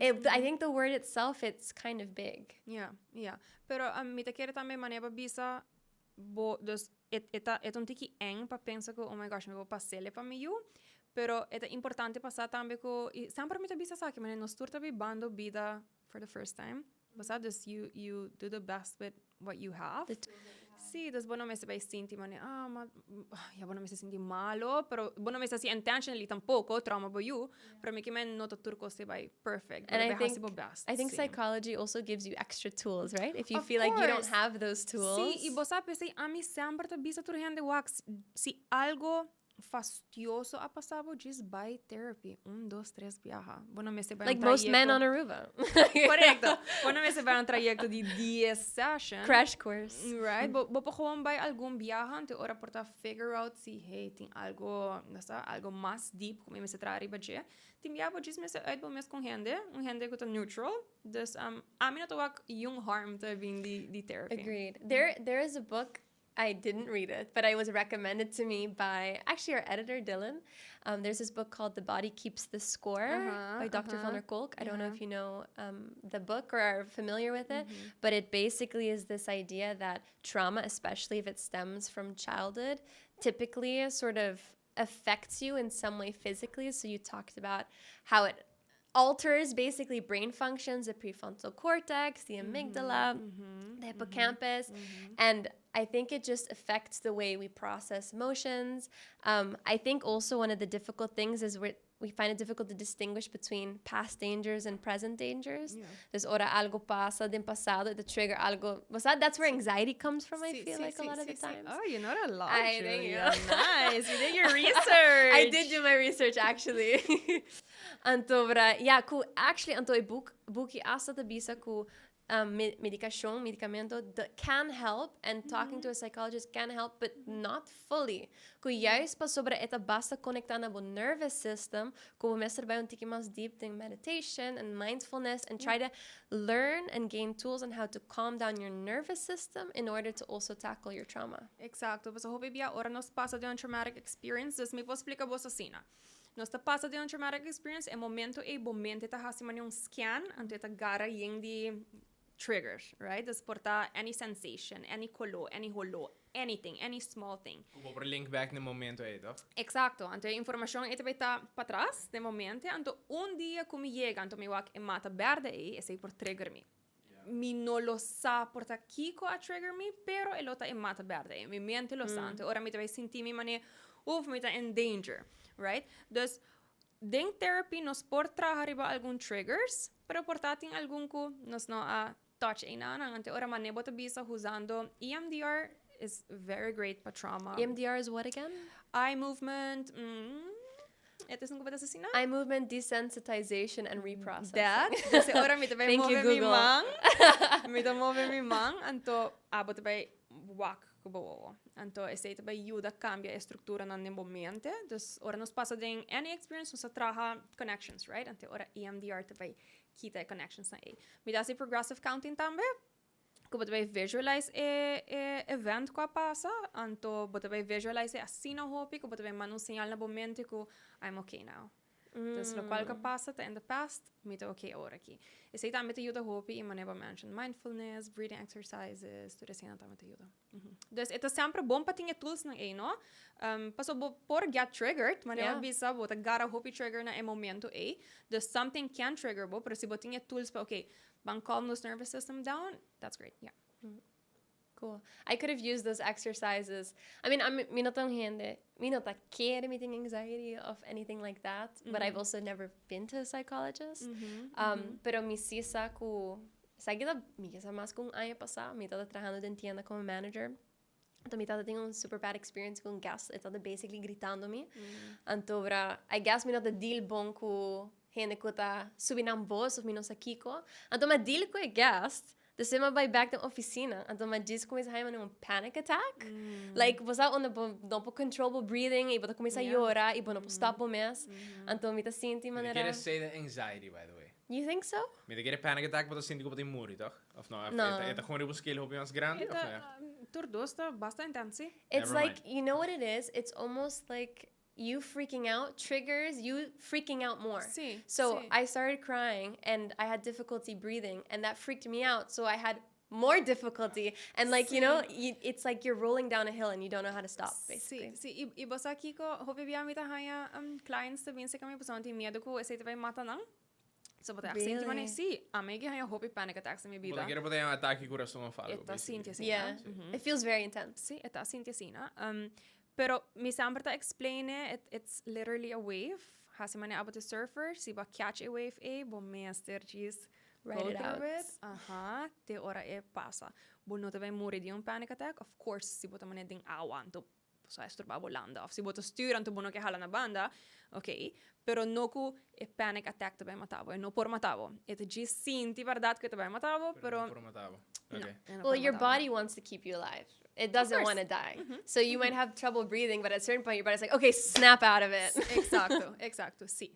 I think the word itself, it's kind of big. Yeah. Pero mi ta kere tambe manera bisa bo, dus e ta un tiki eng pa pensa cu, "Oh my gosh, mi por pas'e pa mi yiu." Pero e ta importante pa sa tambe cu y semper mi ta bisa sa cu nos tur ta bibando bida for the first time. Bo sa, dus you do the best with what you have. The Si, dus bo no mester bay sinti mane, ah, ma, ya bo no mester sinti malo, pero bo no mester haci intentionally tampoco, trauma bo yu, pero mi ke men no ta tur cos te bay perfect. Bo And I debe haci think bo best. I think si. psychology also gives you extra tools, right? If you Of feel like you don't course. have those tools. Si, y bo sa pesey ami semper ta bisa tur hende wak, si algo fastioso a pasa bo, djis bai therapy un, dos, tres biaha. Bo no mester bai un Like most men trayecto. on Aruba. Correcto. Bo no mester bai un trayecto di 10 session. Crash course. Right? Bo, bo por gewoon bai algun biaha anto ora por ta figure out si hey, tin algo, no sa, algo mas deep ku mi mester traha riba dje. Tin biaha bo djis mester uit bo mes ku un hende, un hende ku ta neutral. Dus um, ami no ta wak yung harm ta bin di, di therapy. Agreed. There is a book I didn't read it, but it was recommended to me by actually our editor, Dylan. There's this book called The Body Keeps the Score by Dr. Van der Kolk. I don't know if you know the book or are familiar with it, but it basically is this idea that trauma, especially if it stems from childhood, typically sort of affects you in some way physically. So you talked about how it alters basically brain functions, the prefrontal cortex, the amygdala, the hippocampus. And I think it just affects the way we process emotions. I think also one of the difficult things is we find it difficult to distinguish between past dangers and present dangers. Dus ora algo pasa den pasado, the trigger algo. Was that, that's where anxiety comes from, I feel like, a lot of the times. Oh, you know a lot, I thank you. Julia. Nice. You did your research. I did do my research, actually. Anto, bra, ja, ku actually anto e boek buki hasta ta bisa ku medicacion, medicamento can help and talking to a psychologist can help, but not fully. Ku juist pasobra e ta basta conecta na bo nervous system, ku bo mester bai un tiki mas deep den meditation and mindfulness and try to learn and gain tools on how to calm down your nervous system in order to also tackle your trauma. Exacto, pasobra hopi bia ora nos pasa den un traumatic experience, dus mi por splica bo asina. Nos ta pasa den un traumatic experience, e momento ei bo mente ta hasi manera un scan, anto e ta gara yen di triggers, right? Dus por ta any sensation, any color, any holo, anything, any small thing. Ku bo por link back na e momento ei, toch? Exacto. Anto e informacion ei ta bay ta patras den bo mente, anto un dia ku mi yega, anto mi wak e mata berde ei, esei por trigger mi. Mi no lo sa por ta kiko a trigger mi, pero e lo ta e mata berde ei. Mi mente lo sa. Anto ora mi ta bay sinti mi manera, uf, mi ta in danger, right? Dus, den therapy nos por traha riba algun triggers, pero por ta tin algun ku nos no a touch einan. Anto ora mane bo ta bisa usando EMDR is very great pa trauma. EMDR is what again? Eye movement, e ta esun ku bo ta asesina? Eye movement desensitization and reprocessing. That. Dus e ora mi ta bay Thank you, move mi Google. Man. Mi ta move mi man, anto abo ta bay wak ku bo wowo. Anto esei ta bay yuda cambia e structuranan den bo mente. Dus ora nos pasa den any experience nos ta traha connections, right? Anto ora EMDR ta bay kita e connectionsnan ei. Mi ta hasi progressive counting tambe, ku bo ta bay visualize e e event ku a pasa, anto bo ta bay visualize e asina hopi ku bo ta bay manda un señal na bo mente ku I'm okay now. Dus lokual ku a pasa ta in the past, mi ta okay awor aki. Esei tambe ta yuda hopi i manera bo mention mindfulness, breathing exercises, tur eseinan tambe ta yuda. Dus e ta semper bon pa tin e toolsnan ei, no? Pasobra bo por get triggered, manera bo bisa, bo ta gara hopi trigger na e momento ei. Dus something can trigger bo, pero si bo tin e tools pa okay, ban calm nos nervous system down, that's great, yeah. Cool. I could have used those exercises. I mean, I'm, mi no ta un hende, mi no ta kere mi tin anxiety of anything like that, but I've also never been to a psychologist. Pero mi sí sa ku, sa ki ta, mi sa mas ku un aña pasá, mi tabata trahando den tienda como manager. Anto mi tabata tin un super bad experience ku un guest, e tabata basically gritando mi. Anto bra, I guess mi no ta deal bon ku hende ku ta subi nan bos of mi no sa kiko. Anto mi a deal ku e guest, despues mi a bai bek den oficina, anto mi a djis kuminsa haña un panic attack. Like, bo sa unda bo no por control bo breathing i bo ta kuminsa yora i bo no por stop bo mes. Anto mi ta sinti Mi ta manera. kere esei den anxiety, by the way. You think so? Mi ta kere panic attack bo ta sinti ku bo tin muri, toch? Of no? No. E ta gewoon riba un scale hopi mas grandi, of no? Tur dos ta basta intens, si. It's Never like, mind. you know what it is? It's almost like you freaking out triggers you freaking out more. Si, So si. I started crying and I had difficulty breathing and that freaked me out. So I had more difficulty. And like, you know, you, it's like you're rolling down a hill and you don't know how to stop, basically. Si, si. I, i bo sa kiko, hopi bia mi ta haña clients ta bin serka mi pasobra nan tin miedo ku esei ta bai mata nan. So bo ta sinti mane Really? si, ami a haña hopi panic attacks den mi Bo bida. ta kere por ta un atake di kurason òf algu. E ta basically. sinti asina. Yeah. It feels very intense. Si, e ta sinti asina. Pero mi semper ta explain it, it's literally a wave. Hasi mane abo ta surfer, si bo catch a wave ei, bo mester just Ride go it through out. it. Aha, te ora e pasa. Bo no ta bai muri di un panic attack, of course, si bo ta mane den awa, anto sa estorba bo landa. Of si bo ta stuur, anto bo no ke hala na banda, ok. Pero no ku e panic attack ta bai mata bo, e no por mata bo. E ta just sinti bèrdat ku e ta bai mata bo, Pero pero no por mata bo. no, Ok. e no Well, por your mata bo. body wants to keep you alive. It doesn't course. want to die. So you might have trouble breathing, but at a certain point your body's like, "Okay, snap out of it." Exacto. Si.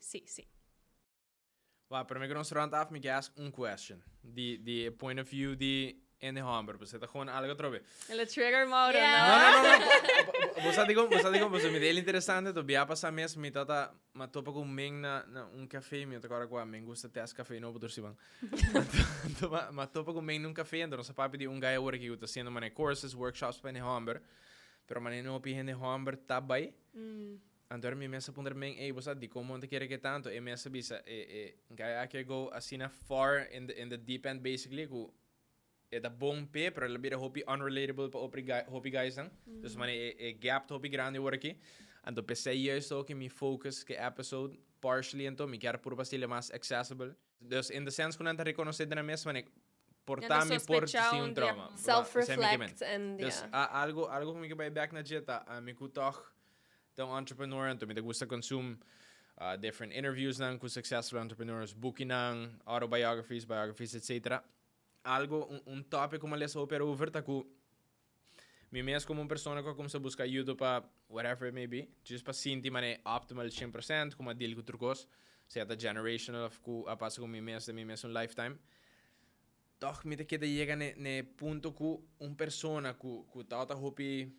Well, promé ku nos round af, mi ke ask un question. Di point of view di hende hòmber, bo ta gewoon algu trobe. El a trigger Mauro, Yeah. No, no? no. Bo sa di kon, bo mi del interesante, to bia pasa mes, mi tata, ma topa ku men na un café, mi ta kua, men gusta test café, no por siban. Anto, ma topa ku men na un café, anto nos papia di un guy awor ku ta hasiendo mane courses, workshops pa hende hòmber, pero mane no hopi hende hòmber ta bai. Anto mi mes a puntra men, "Ey, bo sa di kon ta kere ke tantu?" E mes a bisa, e guy aki go asina far in the deep end basically, ku e ta bon pe, pero el a bira hopi unrelatable pa hopi guy, hopi guys nan. Dus mane e gap ta hopi grandi awor aki. Anto p'esei juist ook in mi focus ku episode partially anto mi kier purba hasié mas accessible. Dus in the sense ku nan ta rekonosé den mes mane por ta mi por sospechá si un un dia. trauma. Self-reflect and Dus yeah. algu ku mi ke bai back na dje ta, ami ku toch ta un entrepreneur, anto mi ta gusta consume different interviews nan ku successful entrepreneurs, bukinan, autobiographies, biographies, etc. Algu, un topic ku m'a lesa hopi over ta ku mi mes komo un persona ku a kuminsá buska ayudo pa whatever it may be, just pa sinti mane optimal 100%, komo a deal ku tur kos, sea ta generational of ku a pasa ku mi mes den mi mes un lifetime. Toch mi ta keda yega n'e punto ku un persona ku ta hopi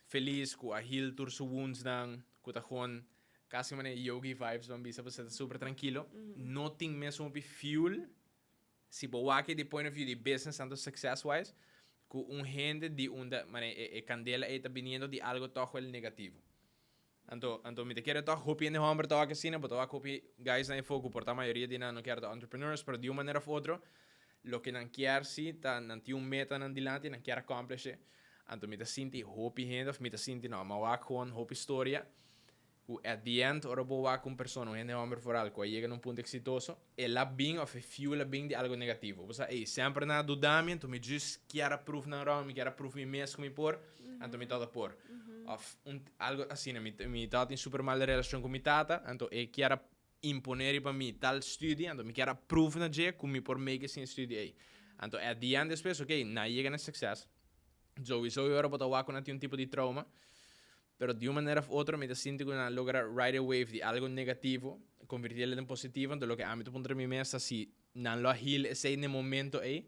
felis, ku a heal tur su wounds nan, ku ta gewoon kasi mane yogi vibes ban bisa, bo ta super trankilo, no tin mes hopi fuel, si bo wak di point of view di business tanto success wise, ku un hende di unda mane e kandela ei ta biniendo di algu toch wel negativo. Anto mi ta kere toch hopi hende hòmber ta wak asina, bo ta wak hopi guys na e foco, por ta mayoria di nan no kier ta entrepreneurs, pero di un manera of otro, loke nan kier si ta nan tin un meta nan dilanti, nan kier accomplish e. Anto mi ta sinti hopi hende, of mi ta sinti no, m'a wak gewoon hopi storia, ku at the end, ora bo wak un persona, un hende hòmber vooral, ku a yega na un punto eksitoso, el a bin of e fuel a bin di algu negativo. Bo sa, ey, semper nan a duda mi, anto mi just kier a prove nan wrong, mi kier a prove mi mes ku mi por, anto mi tabata por. Of un, algu asina, mi tabatin super mal relashon ku mi tata, anto e kier a imponé riba mi tal studie, anto mi kier a prove na dje ku mi por make it sin studie ei. Anto at the end despues, ok, nan a yega na success, sowieso ora bo ta wak ku nan tin un tipo di trauma, pero di un manera of otro mi ta sinti ku nan logra ride a wave di algu negativo, konvertié den positivo, anto loke ami ta puntra mi mes ta si nan lo a heal esei na e momento ei,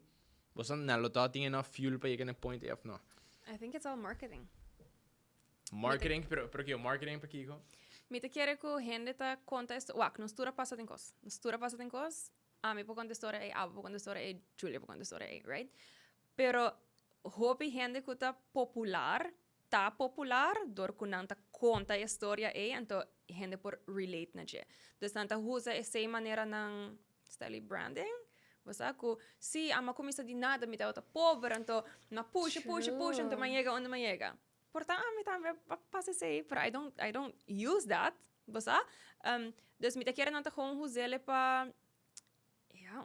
bo sa nan lo tabatin enough fuel pa yega na e point ei of no. I think it's all marketing. Marketing, pero kiko? Marketing pa kiko? Mi ta kere ku hende ta konta e wak, nos tur a pasa den kos. Nos tur a pasa den kos. Ami por konta e storia ei, abo por konta e storia ei, Julia por konta e storia ei, right? Pero hopi hende ku ta popular, ta popular dor ku nan ta konta e storia ei, anto hende por relate na dje. Dus nan ta usa esei manera nan style branding. Bo sa ku si ami a kuminsá di nada, mi tabata pober, anto m'a pusha, pusha, pusha, anto m'a yega unda m'a yega. Por ta ami tambe a pasa esei, pero I don't use that, bo sa? Dus mi ta kere nan ta gewoon us'é pa ja,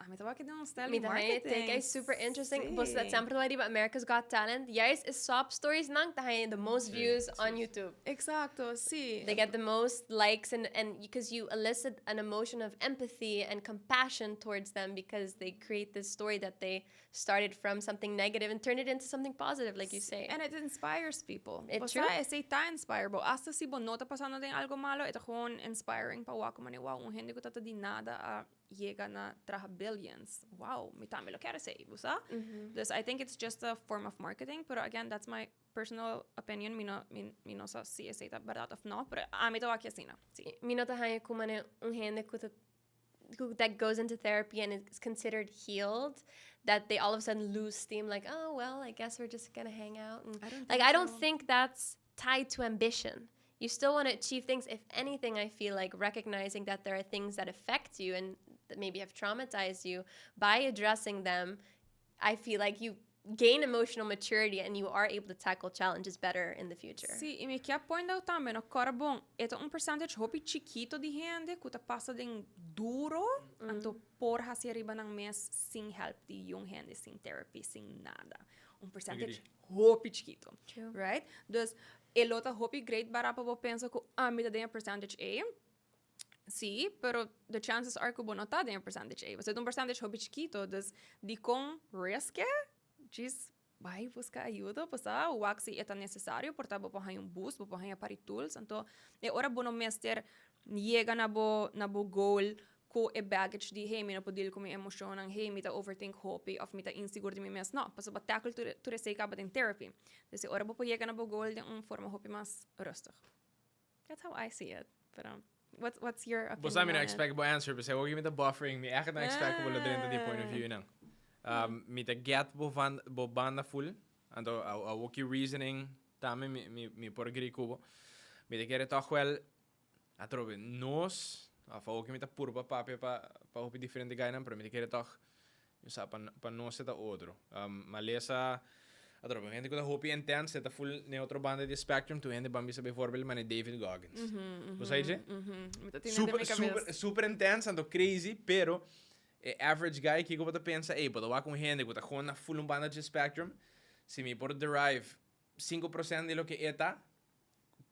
ami ta wak den un style Mi ta marketing. take is super interesting. Bo Si. sa semper riba America's Got Talent. Juist e sob stories nan ta haña the most views on YouTube. Exacto, si. They get the most likes and because you elicit an emotion of empathy and compassion towards them because they create this story that they started from something negative and turned it into something positive, like you say. And it inspires people. It O true. sea, esei ta inspire bo. Hasta si bo no ta pasando den algu malu, e ta gewoon inspiring pa wak mane wow, un hende ku ta di nada a yega na traha billions. Wow, mi tambe lo kier esei, bo sa? Dus I think it's just a form of marketing, pero again, that's my personal opinion. Mi no sa si esei ta bèrdat of no, pero ami ta wak asina. Si. Mi no ta haña ku mane un hende ku that goes into therapy and is considered healed, that they all of a sudden lose steam, like, "Oh well, I guess we're just gonna hang out," and I don't like think I don't so. think that's tied to ambition. You still want to achieve things. If anything, I feel like recognizing that there are things that affect you and that maybe have traumatized you, by addressing them, I feel like you gain emotional maturity and you are able to tackle challenges better in the future. Si, y mi kier point out tambe, no, cora bon, e ta un percentage hopi chikito di hende cu ta pasa den duro, anto por haci riba nan mes sin help di un hende, sin therapy, sin nada. Un percentage hopi chikito, right? Dus, e lo ta hopi great bara pa bo pensa cu ami ta den e percentage ey. Si, pero the chances are cu bo no ta den e percentage ey. Pasobra ta un percentage hopi chikito, dus dicon risk e? Djis bai busca ayuda, pasobra wak si e ta necesario, por ta bo por haña un boost, bo por haña par di tools, anto e ora bo no mester yega na bo na bo goal cu e baggage di hey mi no por deal cu mi emocionnan, hey mi ta overthink hopi of mi ta insigur di mi mes, no, pasobra bo tackle tur tur esey caba den therapy. Dus e ora bo por yega na bo goal den un forma hopi mas rustig. That's how I see it. Pero what's what's your opinion? Bo sa mi on no it? expect bo answer, pero awor mi ta buffering, mi echt no expect ku bo lo drenta di point of view nan. Mi ta get bo van bo banda full, anto awor ki reasoning tambe mi mi mi por agree ku bo. Mi ta kere toch wel atrobe nos, of awor ki mi ta purba papia pa pa hopi diferente guynan, pero mi ta kere toch Mi sa pa pa nos e ta otro. Malesa atrobe un hende ku ta hopi intens e ta full n'e otro banda di e spectrum tur hende ban bisa bijvoorbeeld manera David Goggins. Bo sa dje? Mi ta tene den Super mi super kabes. super intens anto crazy pero e average guy kiko bo ta pensa ey bo ta wak un hende ku ta gewoon na full un banda dje spectrum si mi por derive 5% di loke e ta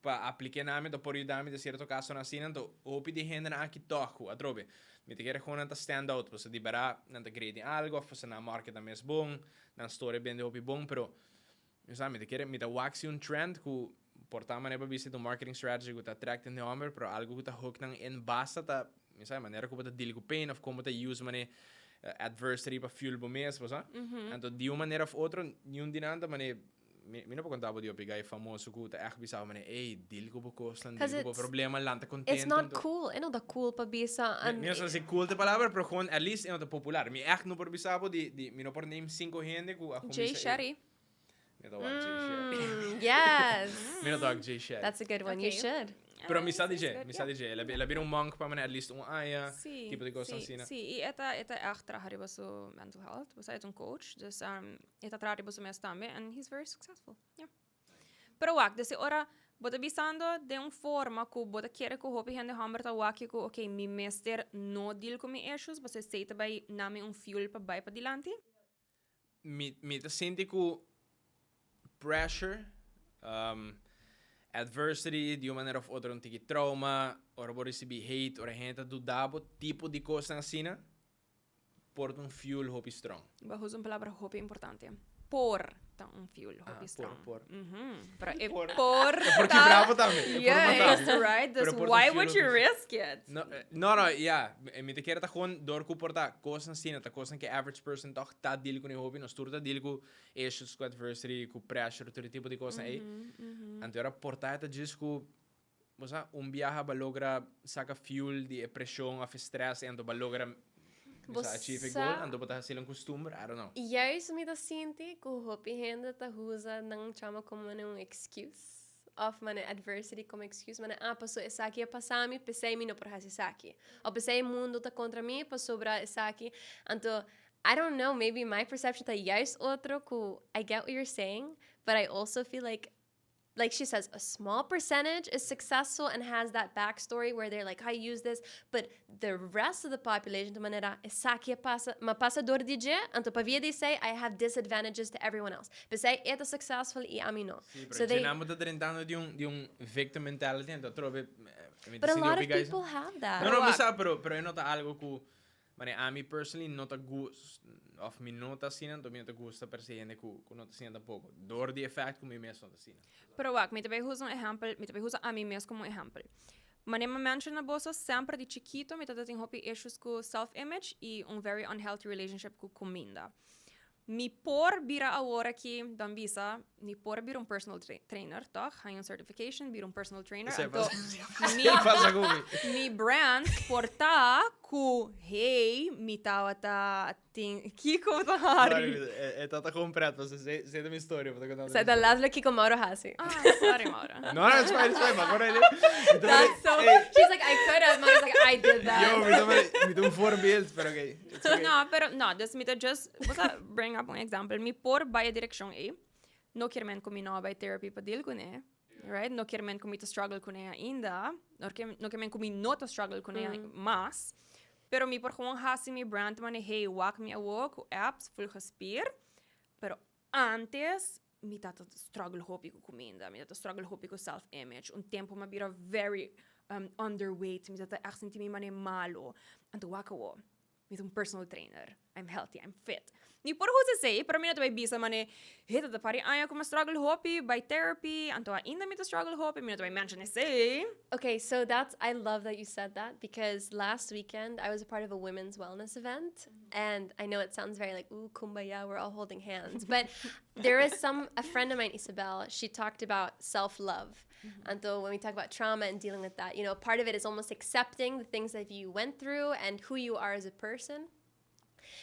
pa apliké na mi, ta por yuda mi den sierto kasonan asina, anto hopi di hendenan aki tòg ku atrobe mi ta kere kon nan ta stand out, pasobra di bèrdat nan ta great den algu òf pasobra nan market ta mes bon, nan story bende hopi bon, pero mi sa mi ta kere mi ta wak si un trend ku por ta manera pa bisa ta un marketing strategy ku ta attract hende hòmber, pero algu ku ta hook nan in basta ta mi sa e manera ku bo ta deal ku pain òf kon bo ta use manera adversity pa fuel bo mes, bo sa? Anto di un manera òf otro niun di nan ta manera Mi, mi no por conta bo di hopi guy famoso cu ta echt bisa bo mane, ey, deal cu bo cosnan, deal cu bo problema, lanta contento. It's not cool, e no ta cool pa bisa. Mi, mi no sa si cool ta e palabra, pero gewoon at least e no ta popular. Mi echt no por bisa bo di, di, mi no por name cinco hende cu a gewoon Jay bisa, ey. Shetty. Mi no ta wak Jay Shetty. Yes. Mi no ta wak Jay Shetty. That's a good one, you Okay. should. Pero mi sa di It's dje, good, mi sa yeah. di dje. El a, el a bira un monk pa mane at least un aña, Sí, tipo di cosnan sí, asina. sí. Y e ta, e ta echt traha riba su mental health. Bo sa, e ta un coach, dus um, e ta traha riba su mes tambe and he's very successful. Yeah. Pero wak, dus e ora bo ta bisando den un forma ku bo ta kere ku hopi hende hòmber ta wak ku okay, mi mester no deal ku mi issues, pasobra esei ta bai na mi un fuel pa bai padilanti. Mi, mi ta sinti ku pressure, um, adversity, di un manera of otro un tiki trauma, ora bo ricibi hate, ora hende ta duda bo, tipo di cosnan asina, por ta un fuel hopi strong. Bo a usa un palabra hopi importante. Por ta un fuel hopi Ah, strong. por, por. Pero e Por. por E por ta kibra bo tambe. E por Yes, mata bo. right? Pero Dus por ta why fuel would you hopi risk it? No, no, no, ya. Mi ta kere ta gewoon door ku por ta cosnan asina, ta cosnan ku average person toch ta deal ku ne hopi. Nos tur ta deal ku issues, ku adversity, ku pressure, tur e tipo di cosnan ey. Anto ora por ta e ta djis ku, bo sa, un biaha bo a logra saca fuel di e presion of e stress anto bo a logra, bo Bo sa, achieve e sa goal, anto bo ta haci'el un costumber, I don't know. Juist mi ta sinti cu hopi hende ta usa nan chama como manera un excuse of manera adversity como excuse, manera, ah, paso esaki a pasa mi, p'esei mi no por haci esaki. Of p'esei e mundo ta contra mi pasobra esaki. Anto, I don't know, maybe my perception ta juist otro cu I get what you're saying, but I also feel like, like she says, a small percentage is successful and has that backstory where they're like, I use this, but the rest of the population, ta manera, esaki a pasa, m'a pasa door di dje, anto pa via di esei, I have disadvantages to everyone else. P'esei e ta successful y ami no. Sí, pero So they dje nan bo ta drentando di un, di un victim mentality, anto atrobe, mi ta But a sinti lot hopi of guys people have that. No, no, mi Wak. sa, pero, pero e no ta algo cu, Mane ami personally no ta gus of mi no ta asina anto mi no ta gusta perse hende ku ku no ta asina tampoco door di e fact ku mi mes no ta asina. Pero wak, mi ta bay usa un ehempel, mi ta bay usa ami mes como un ehempel. Mane mi a menciona boso, semper di chikito mi tabata tin hopi issues cu self image y un very unhealthy relationship cu cuminda. Mi por bira awor aki, dan bisa, mi por bira un personal trainer, toch? Haña un certification, bira un personal trainer. Esei Anto, pasa, mi, pasa ku mi. mi brand por ta. Ku hey, mi tabata tin kiko bo ta hari? Sorry, e tata gewoon pret, pasobra esei esei ta mi storia, bo ta kontando Sa mi ta storia. letterlijk kiko Mauro hasi. Ah, sorry Mauro. No, no, it's fine, it's fine, ma acorda mi ta That's so, Ey, she's like, I could have, Mauro's like, I did that. yo, mi ta mane, mi ta un voorbeeld, pero okay, it's okay. No, pero no, dus mi ta just, bo sa bring up un example, mi por bai e direccion ei, no kier men ku mi no a bai therapy pa deal kuné, Right? No kier men ku mi ta struggle kuné ainda. No ke, no kier men ku mi no ta struggle kuné mm. mas. Pero mi por gewoon hasi mi brand mane, hey, wak mi awo ku apps full gespier. Pero antes mi tata struggle hopi ku kuminda, mi tata struggle hopi ku self image. Un tempo mi bira very underweight, mi tata echt sinti mi mane malo. Anto wak awo. Mi ta un personal trainer. I'm healthy, I'm fit. Mi por usa esei, pero mi no ta bai bisa mane, he, ta ta pari aña ku mi a struggle hopi, bai therapy, anto ainda mi ta struggle hopi, mi no ta bai mention esei. Okay, so that's, I love that you said that because last weekend I was a part of a women's wellness event and I know it sounds very like, ooh, kumbaya, we're all holding hands. But there is some, a friend of mine, Isabel, she talked about self-love. Anto when we talk about trauma and dealing with that, part of it is almost accepting the things that you went through and who you are as a person.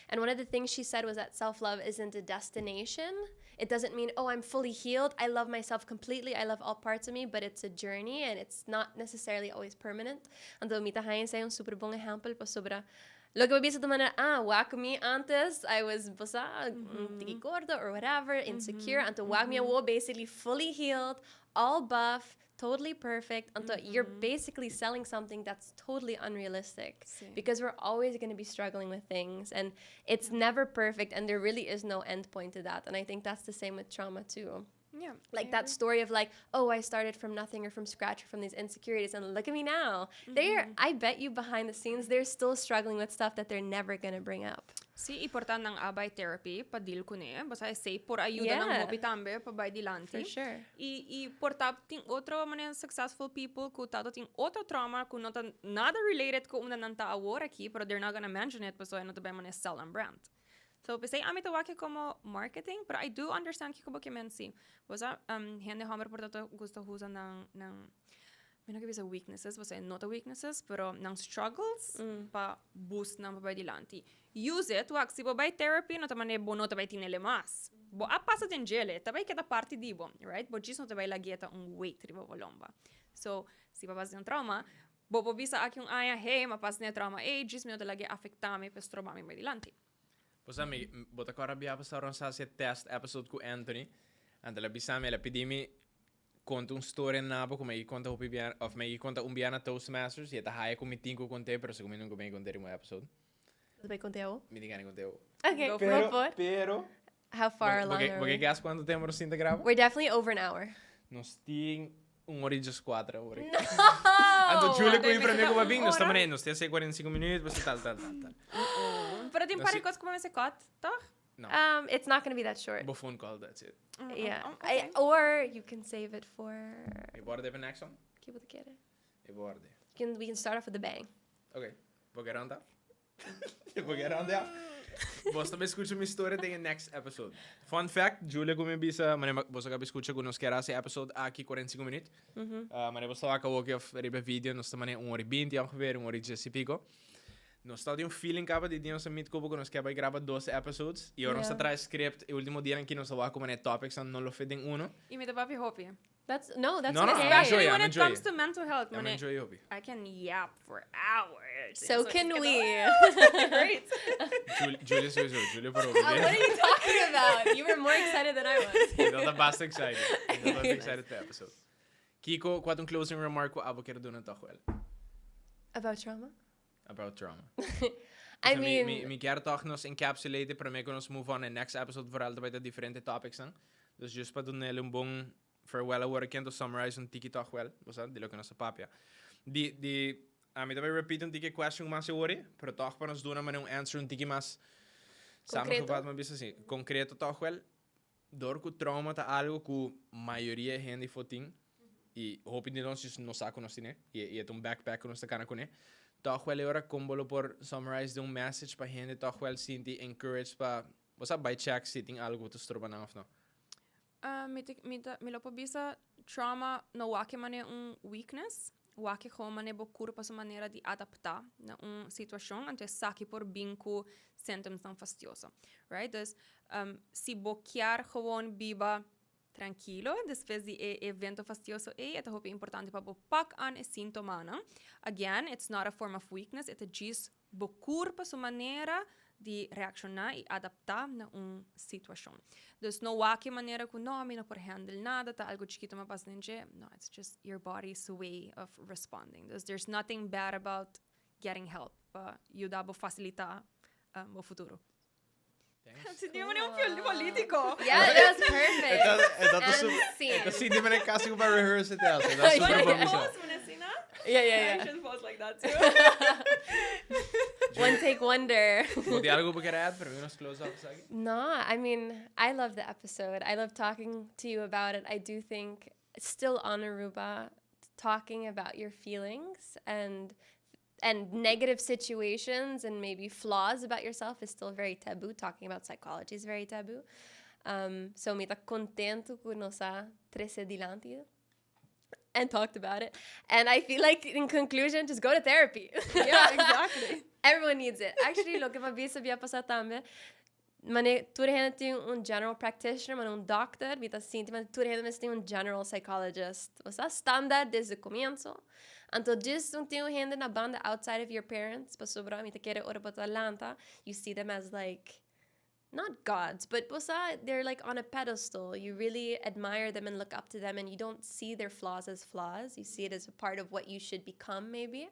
And one of the things she said was that self-love isn't a destination. It doesn't mean, oh, I'm fully healed. I love myself completely. I love all parts of me, but it's a journey and it's not necessarily always permanent. Anto mi ta haña esei un super bon ehempel pasobra loke bo bisa ta manera, ah, wak mi antes, I was, bo sa, un tiki gordo or whatever, insecure. Anto wak mi awor basically fully healed, all buff, totally perfect. Anto you're basically selling something that's totally unrealistic. Because we're always going to be struggling with things and it's never perfect and there really is no end point to that. And I think that's the same with trauma too. Yeah, Like I that agree. story of like, oh, I started from nothing or from scratch or from these insecurities and look at me now. I bet you behind the scenes, they're still struggling with stuff that they're never going to bring up. Sí, i por ta nan a bai therapy pa deal kuné, bo sa esei por a yuda nan hopi tambe pa bai dilanti. For sure. I, i por ta tin otro manera successful people ku ta tin otro trauma ku no ta nada related ku unda nan ta awor aki, pero they're not gonna mention it pasobra e no ta bai manera sell nan brand. So p'esei ami ta wak como marketing, pero I do understand kiko bo ke men si. Bo sa, hende homber por ta ta gusta usa nan, nan, mi no ke bisa weaknesses, pasobra e no ta weaknesses, pero nan struggles pa boost nan pa bai dilanti. Use it, wak, si bo bai therapy no ta manera bo no ta bai tinele mas. Bo a pasa den djele, ta bai keda parti di bo, right? Bo djis no ta bai lag'é ta un weight riba bo lomba. So, si bo a pasa den un trauma, bo por bisa aki un aña, hey, mi a pasa den e trauma ei, djis mi no ta lag'é afektá mi pa stroba mi bai dilanti. Bo sa mi, bo ta kòrda bia pasá ora nos a hasi e test episode ku Anthony, anto el a bisa mi, el a pidi mi konta un storia na bo ku mi a konta hopi bia, òf mi a konta un bia na Toastmasters, i e ta haya ku mi tin ku kont'é, pero segun mi nunka mi a kont'é riba un episode. Bo ta bai kont'é awo? Mi tin gana di kont'é awo. Ok, Go for por it. favor. Pero, How far bo along ke are bo ke we? guess kuantu tempu nos tin ta graba? We're definitely over an hour. Nos tin un ora i dieskuater awor. No! Anto Julia ku mi Anto prende ku un babin, nos ta ora. manera, nos tin a sei 45 minuut, bo sa tal, tal, tal, tal. Pero tin Nos par di si- kos ku bo mester cut, toch? No. It's not gonna be that short. Bo phone call, that's it. Yeah. Okay. Or you can save it for E borde pa next one? Ki bo ta kere? E borde. We can start off with a bang. Ok. Bo ke round up? Bo ke round up? Bos tambe skucha mi storia den e next episode. Fun fact, Julia ku mi bisa, mane bos a kabi skucha ku nos kier hasi episode aki 45 minuut. Mane bos ta wak awoki of riba video, nos ta mane un ora i binti ongeveer, un ora i dies i piko. Nos ta tin un feeling kaba di dia nos a meet ku bo ku nos kier bai graba dos episodes. I ora nos ta traha script, e ultimo dianan ki nos ta wak ku mane topicsnan no lo fit den uno. I mi ta papia hopi. That's, no, that's No, no, okay. I'm enjoy, Especially I'm when it enjoy. comes to mental health, I'm mane, enjoy hopi. I can yap for hours. So can it's we. Great. Julia sowieso, Julia por hopi. Oh, what are you talking about? You were more excited than I was. No ta basta excited. No ta excited pa episode. Kiko, kua ta un closing remark ku abo kier duna toch wel? About trauma? About trauma. I Osea, mi, mean, mi, mi kier toch nos encapsulate prome ku nos move on e next episode vooral ta bai ta diferente topics nan. Dus just pa dunele un bon farewell awor aki anto summarize un tiki toch wel, bo sa, di loke nos a papia. Di, di, ami ta bai repeat un tiki e question mas awor, pero toch pa nos duna manera un answer un tiki mas Concreto. samengevat, mi a bisa si, concreto toch wel. Dor ku trauma ta algo ku mayoria e hende for tin i hopi di nos no sa ku nos tine i e ta un backpack ku nos ta kana kuné. Tòg wèl e ora kon bo lo por summarize den un message pa hende tòg wèl sinti encouraged pa bo sa bai check si tin algo ku ta stroba nan òf no? Mi ta mi ta mi lo por bisa trauma no wak e manera un weakness. Wak e gewoon manera bo kurpa su manera di adaptá na un situashon, anto esaki por bin ku symptomsnan fastioso. Right? Dus, si bo kier gewoon biba trankilo despues di e evento fastioso ei, e ta hopi importante pa bo pak an e síntomanan. Again, it's not a form of weakness, e ta djis bo kurpa su manera di reakshoná i adaptá na un situashon. Dus no wak e manera ku no, mi no por handle nada, ta algu chikitu mi a pasa den dje. No, it's just your body's way of responding. Dus there's nothing bad about getting help pa yuda bo fasilitá bo futuro. Thanks. Si tin un politico. Yeah, that was perfect. E ta And scene. E ta sinti mene casi cu pa rehearse it else. E ta super bon bisa. Yeah. I should pose like that too. One take wonder. Bo tin algo bo kier add, pero nos close up esaki? No, I mean, I love the episode. I love talking to you about it. I do think still on Aruba, talking about your feelings and negative situations and maybe flaws about yourself is still very taboo. Talking about psychology is very taboo. So mi ta contento cu nos a trece dilanti and talked about it. And I feel like, in conclusion, just go to therapy. Yeah, exactly. Everyone needs it. Actually, loke mi a bisa bia pasa tambe, mane tur hende tin un general practitioner, mane un doctor, mi ta sinti mane tur hende mester tin un general psychologist. Osea, standaard desde comienzo. Anto djis un tin un hende na banda outside of your parents, pasobra mi ta kere ora bo ta lanta, you see them as like not gods, but bo sa, they're like on a pedestal. You really admire them and look up to them and you don't see their flaws as flaws. You see it as a part of what you should become, maybe.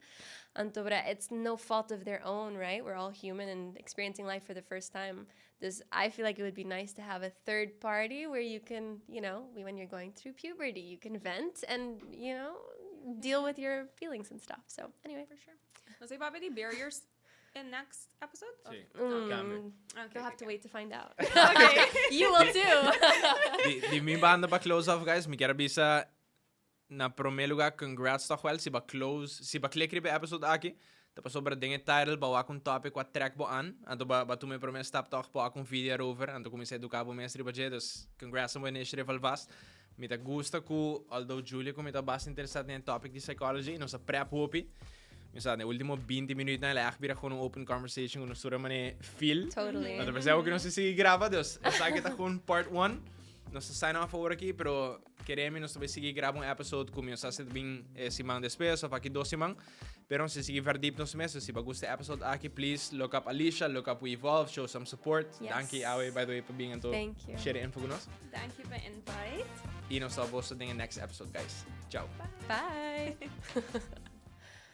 Anto, but it's no fault of their own, right? We're all human and experiencing life for the first time. This, I feel like it would be nice to have a third party where you can, when you're going through puberty, you can vent and deal with your feelings and stuff. So, anyway. For sure. Nos ta papia di barriers in next episode? Si. Mm, Okay, you'll have to wait to find out. Okay. You will too. Di mi banda pa close off, guys, mi kier bisa na prome lugar congrats toch wel si ba close, si ba click riba e episode aki, ta pasobra den e title ba wak un topic cu a trek bo an, anto ba tuma e prome stap toch pa wak un video erover, anto cuminsa educa bo mes riba dje, dus congrats na bo initiative alvast. Mi ta gusta cu, although Julia cu mi ta basta interesa den e topic di psychology, nos a prep hopi, mi sa, den e ultimo 20 minuutnan el a echt bira gewoon un open conversation cu nos tur a mane feel. Totally. Anto pensé cu nos a sigui graba, dus esaki ta gewoon part 1. Nos ta sign off awor aki, pero kere mi nos ta bay sigui graba un episode cu mi no sa si ta bin e siman despues of aki dos siman. Pero nos ta sigui verdiep nos mes, so si bo gusta e episode aki, please look up Alicia, look up We Evolve, show some support. Yes. Danki awe, by the way, pa bin anto Thank you. share info cu nos. Danki pa invite. Y nos ta boso den e next episode, guys. Ciao. Bye.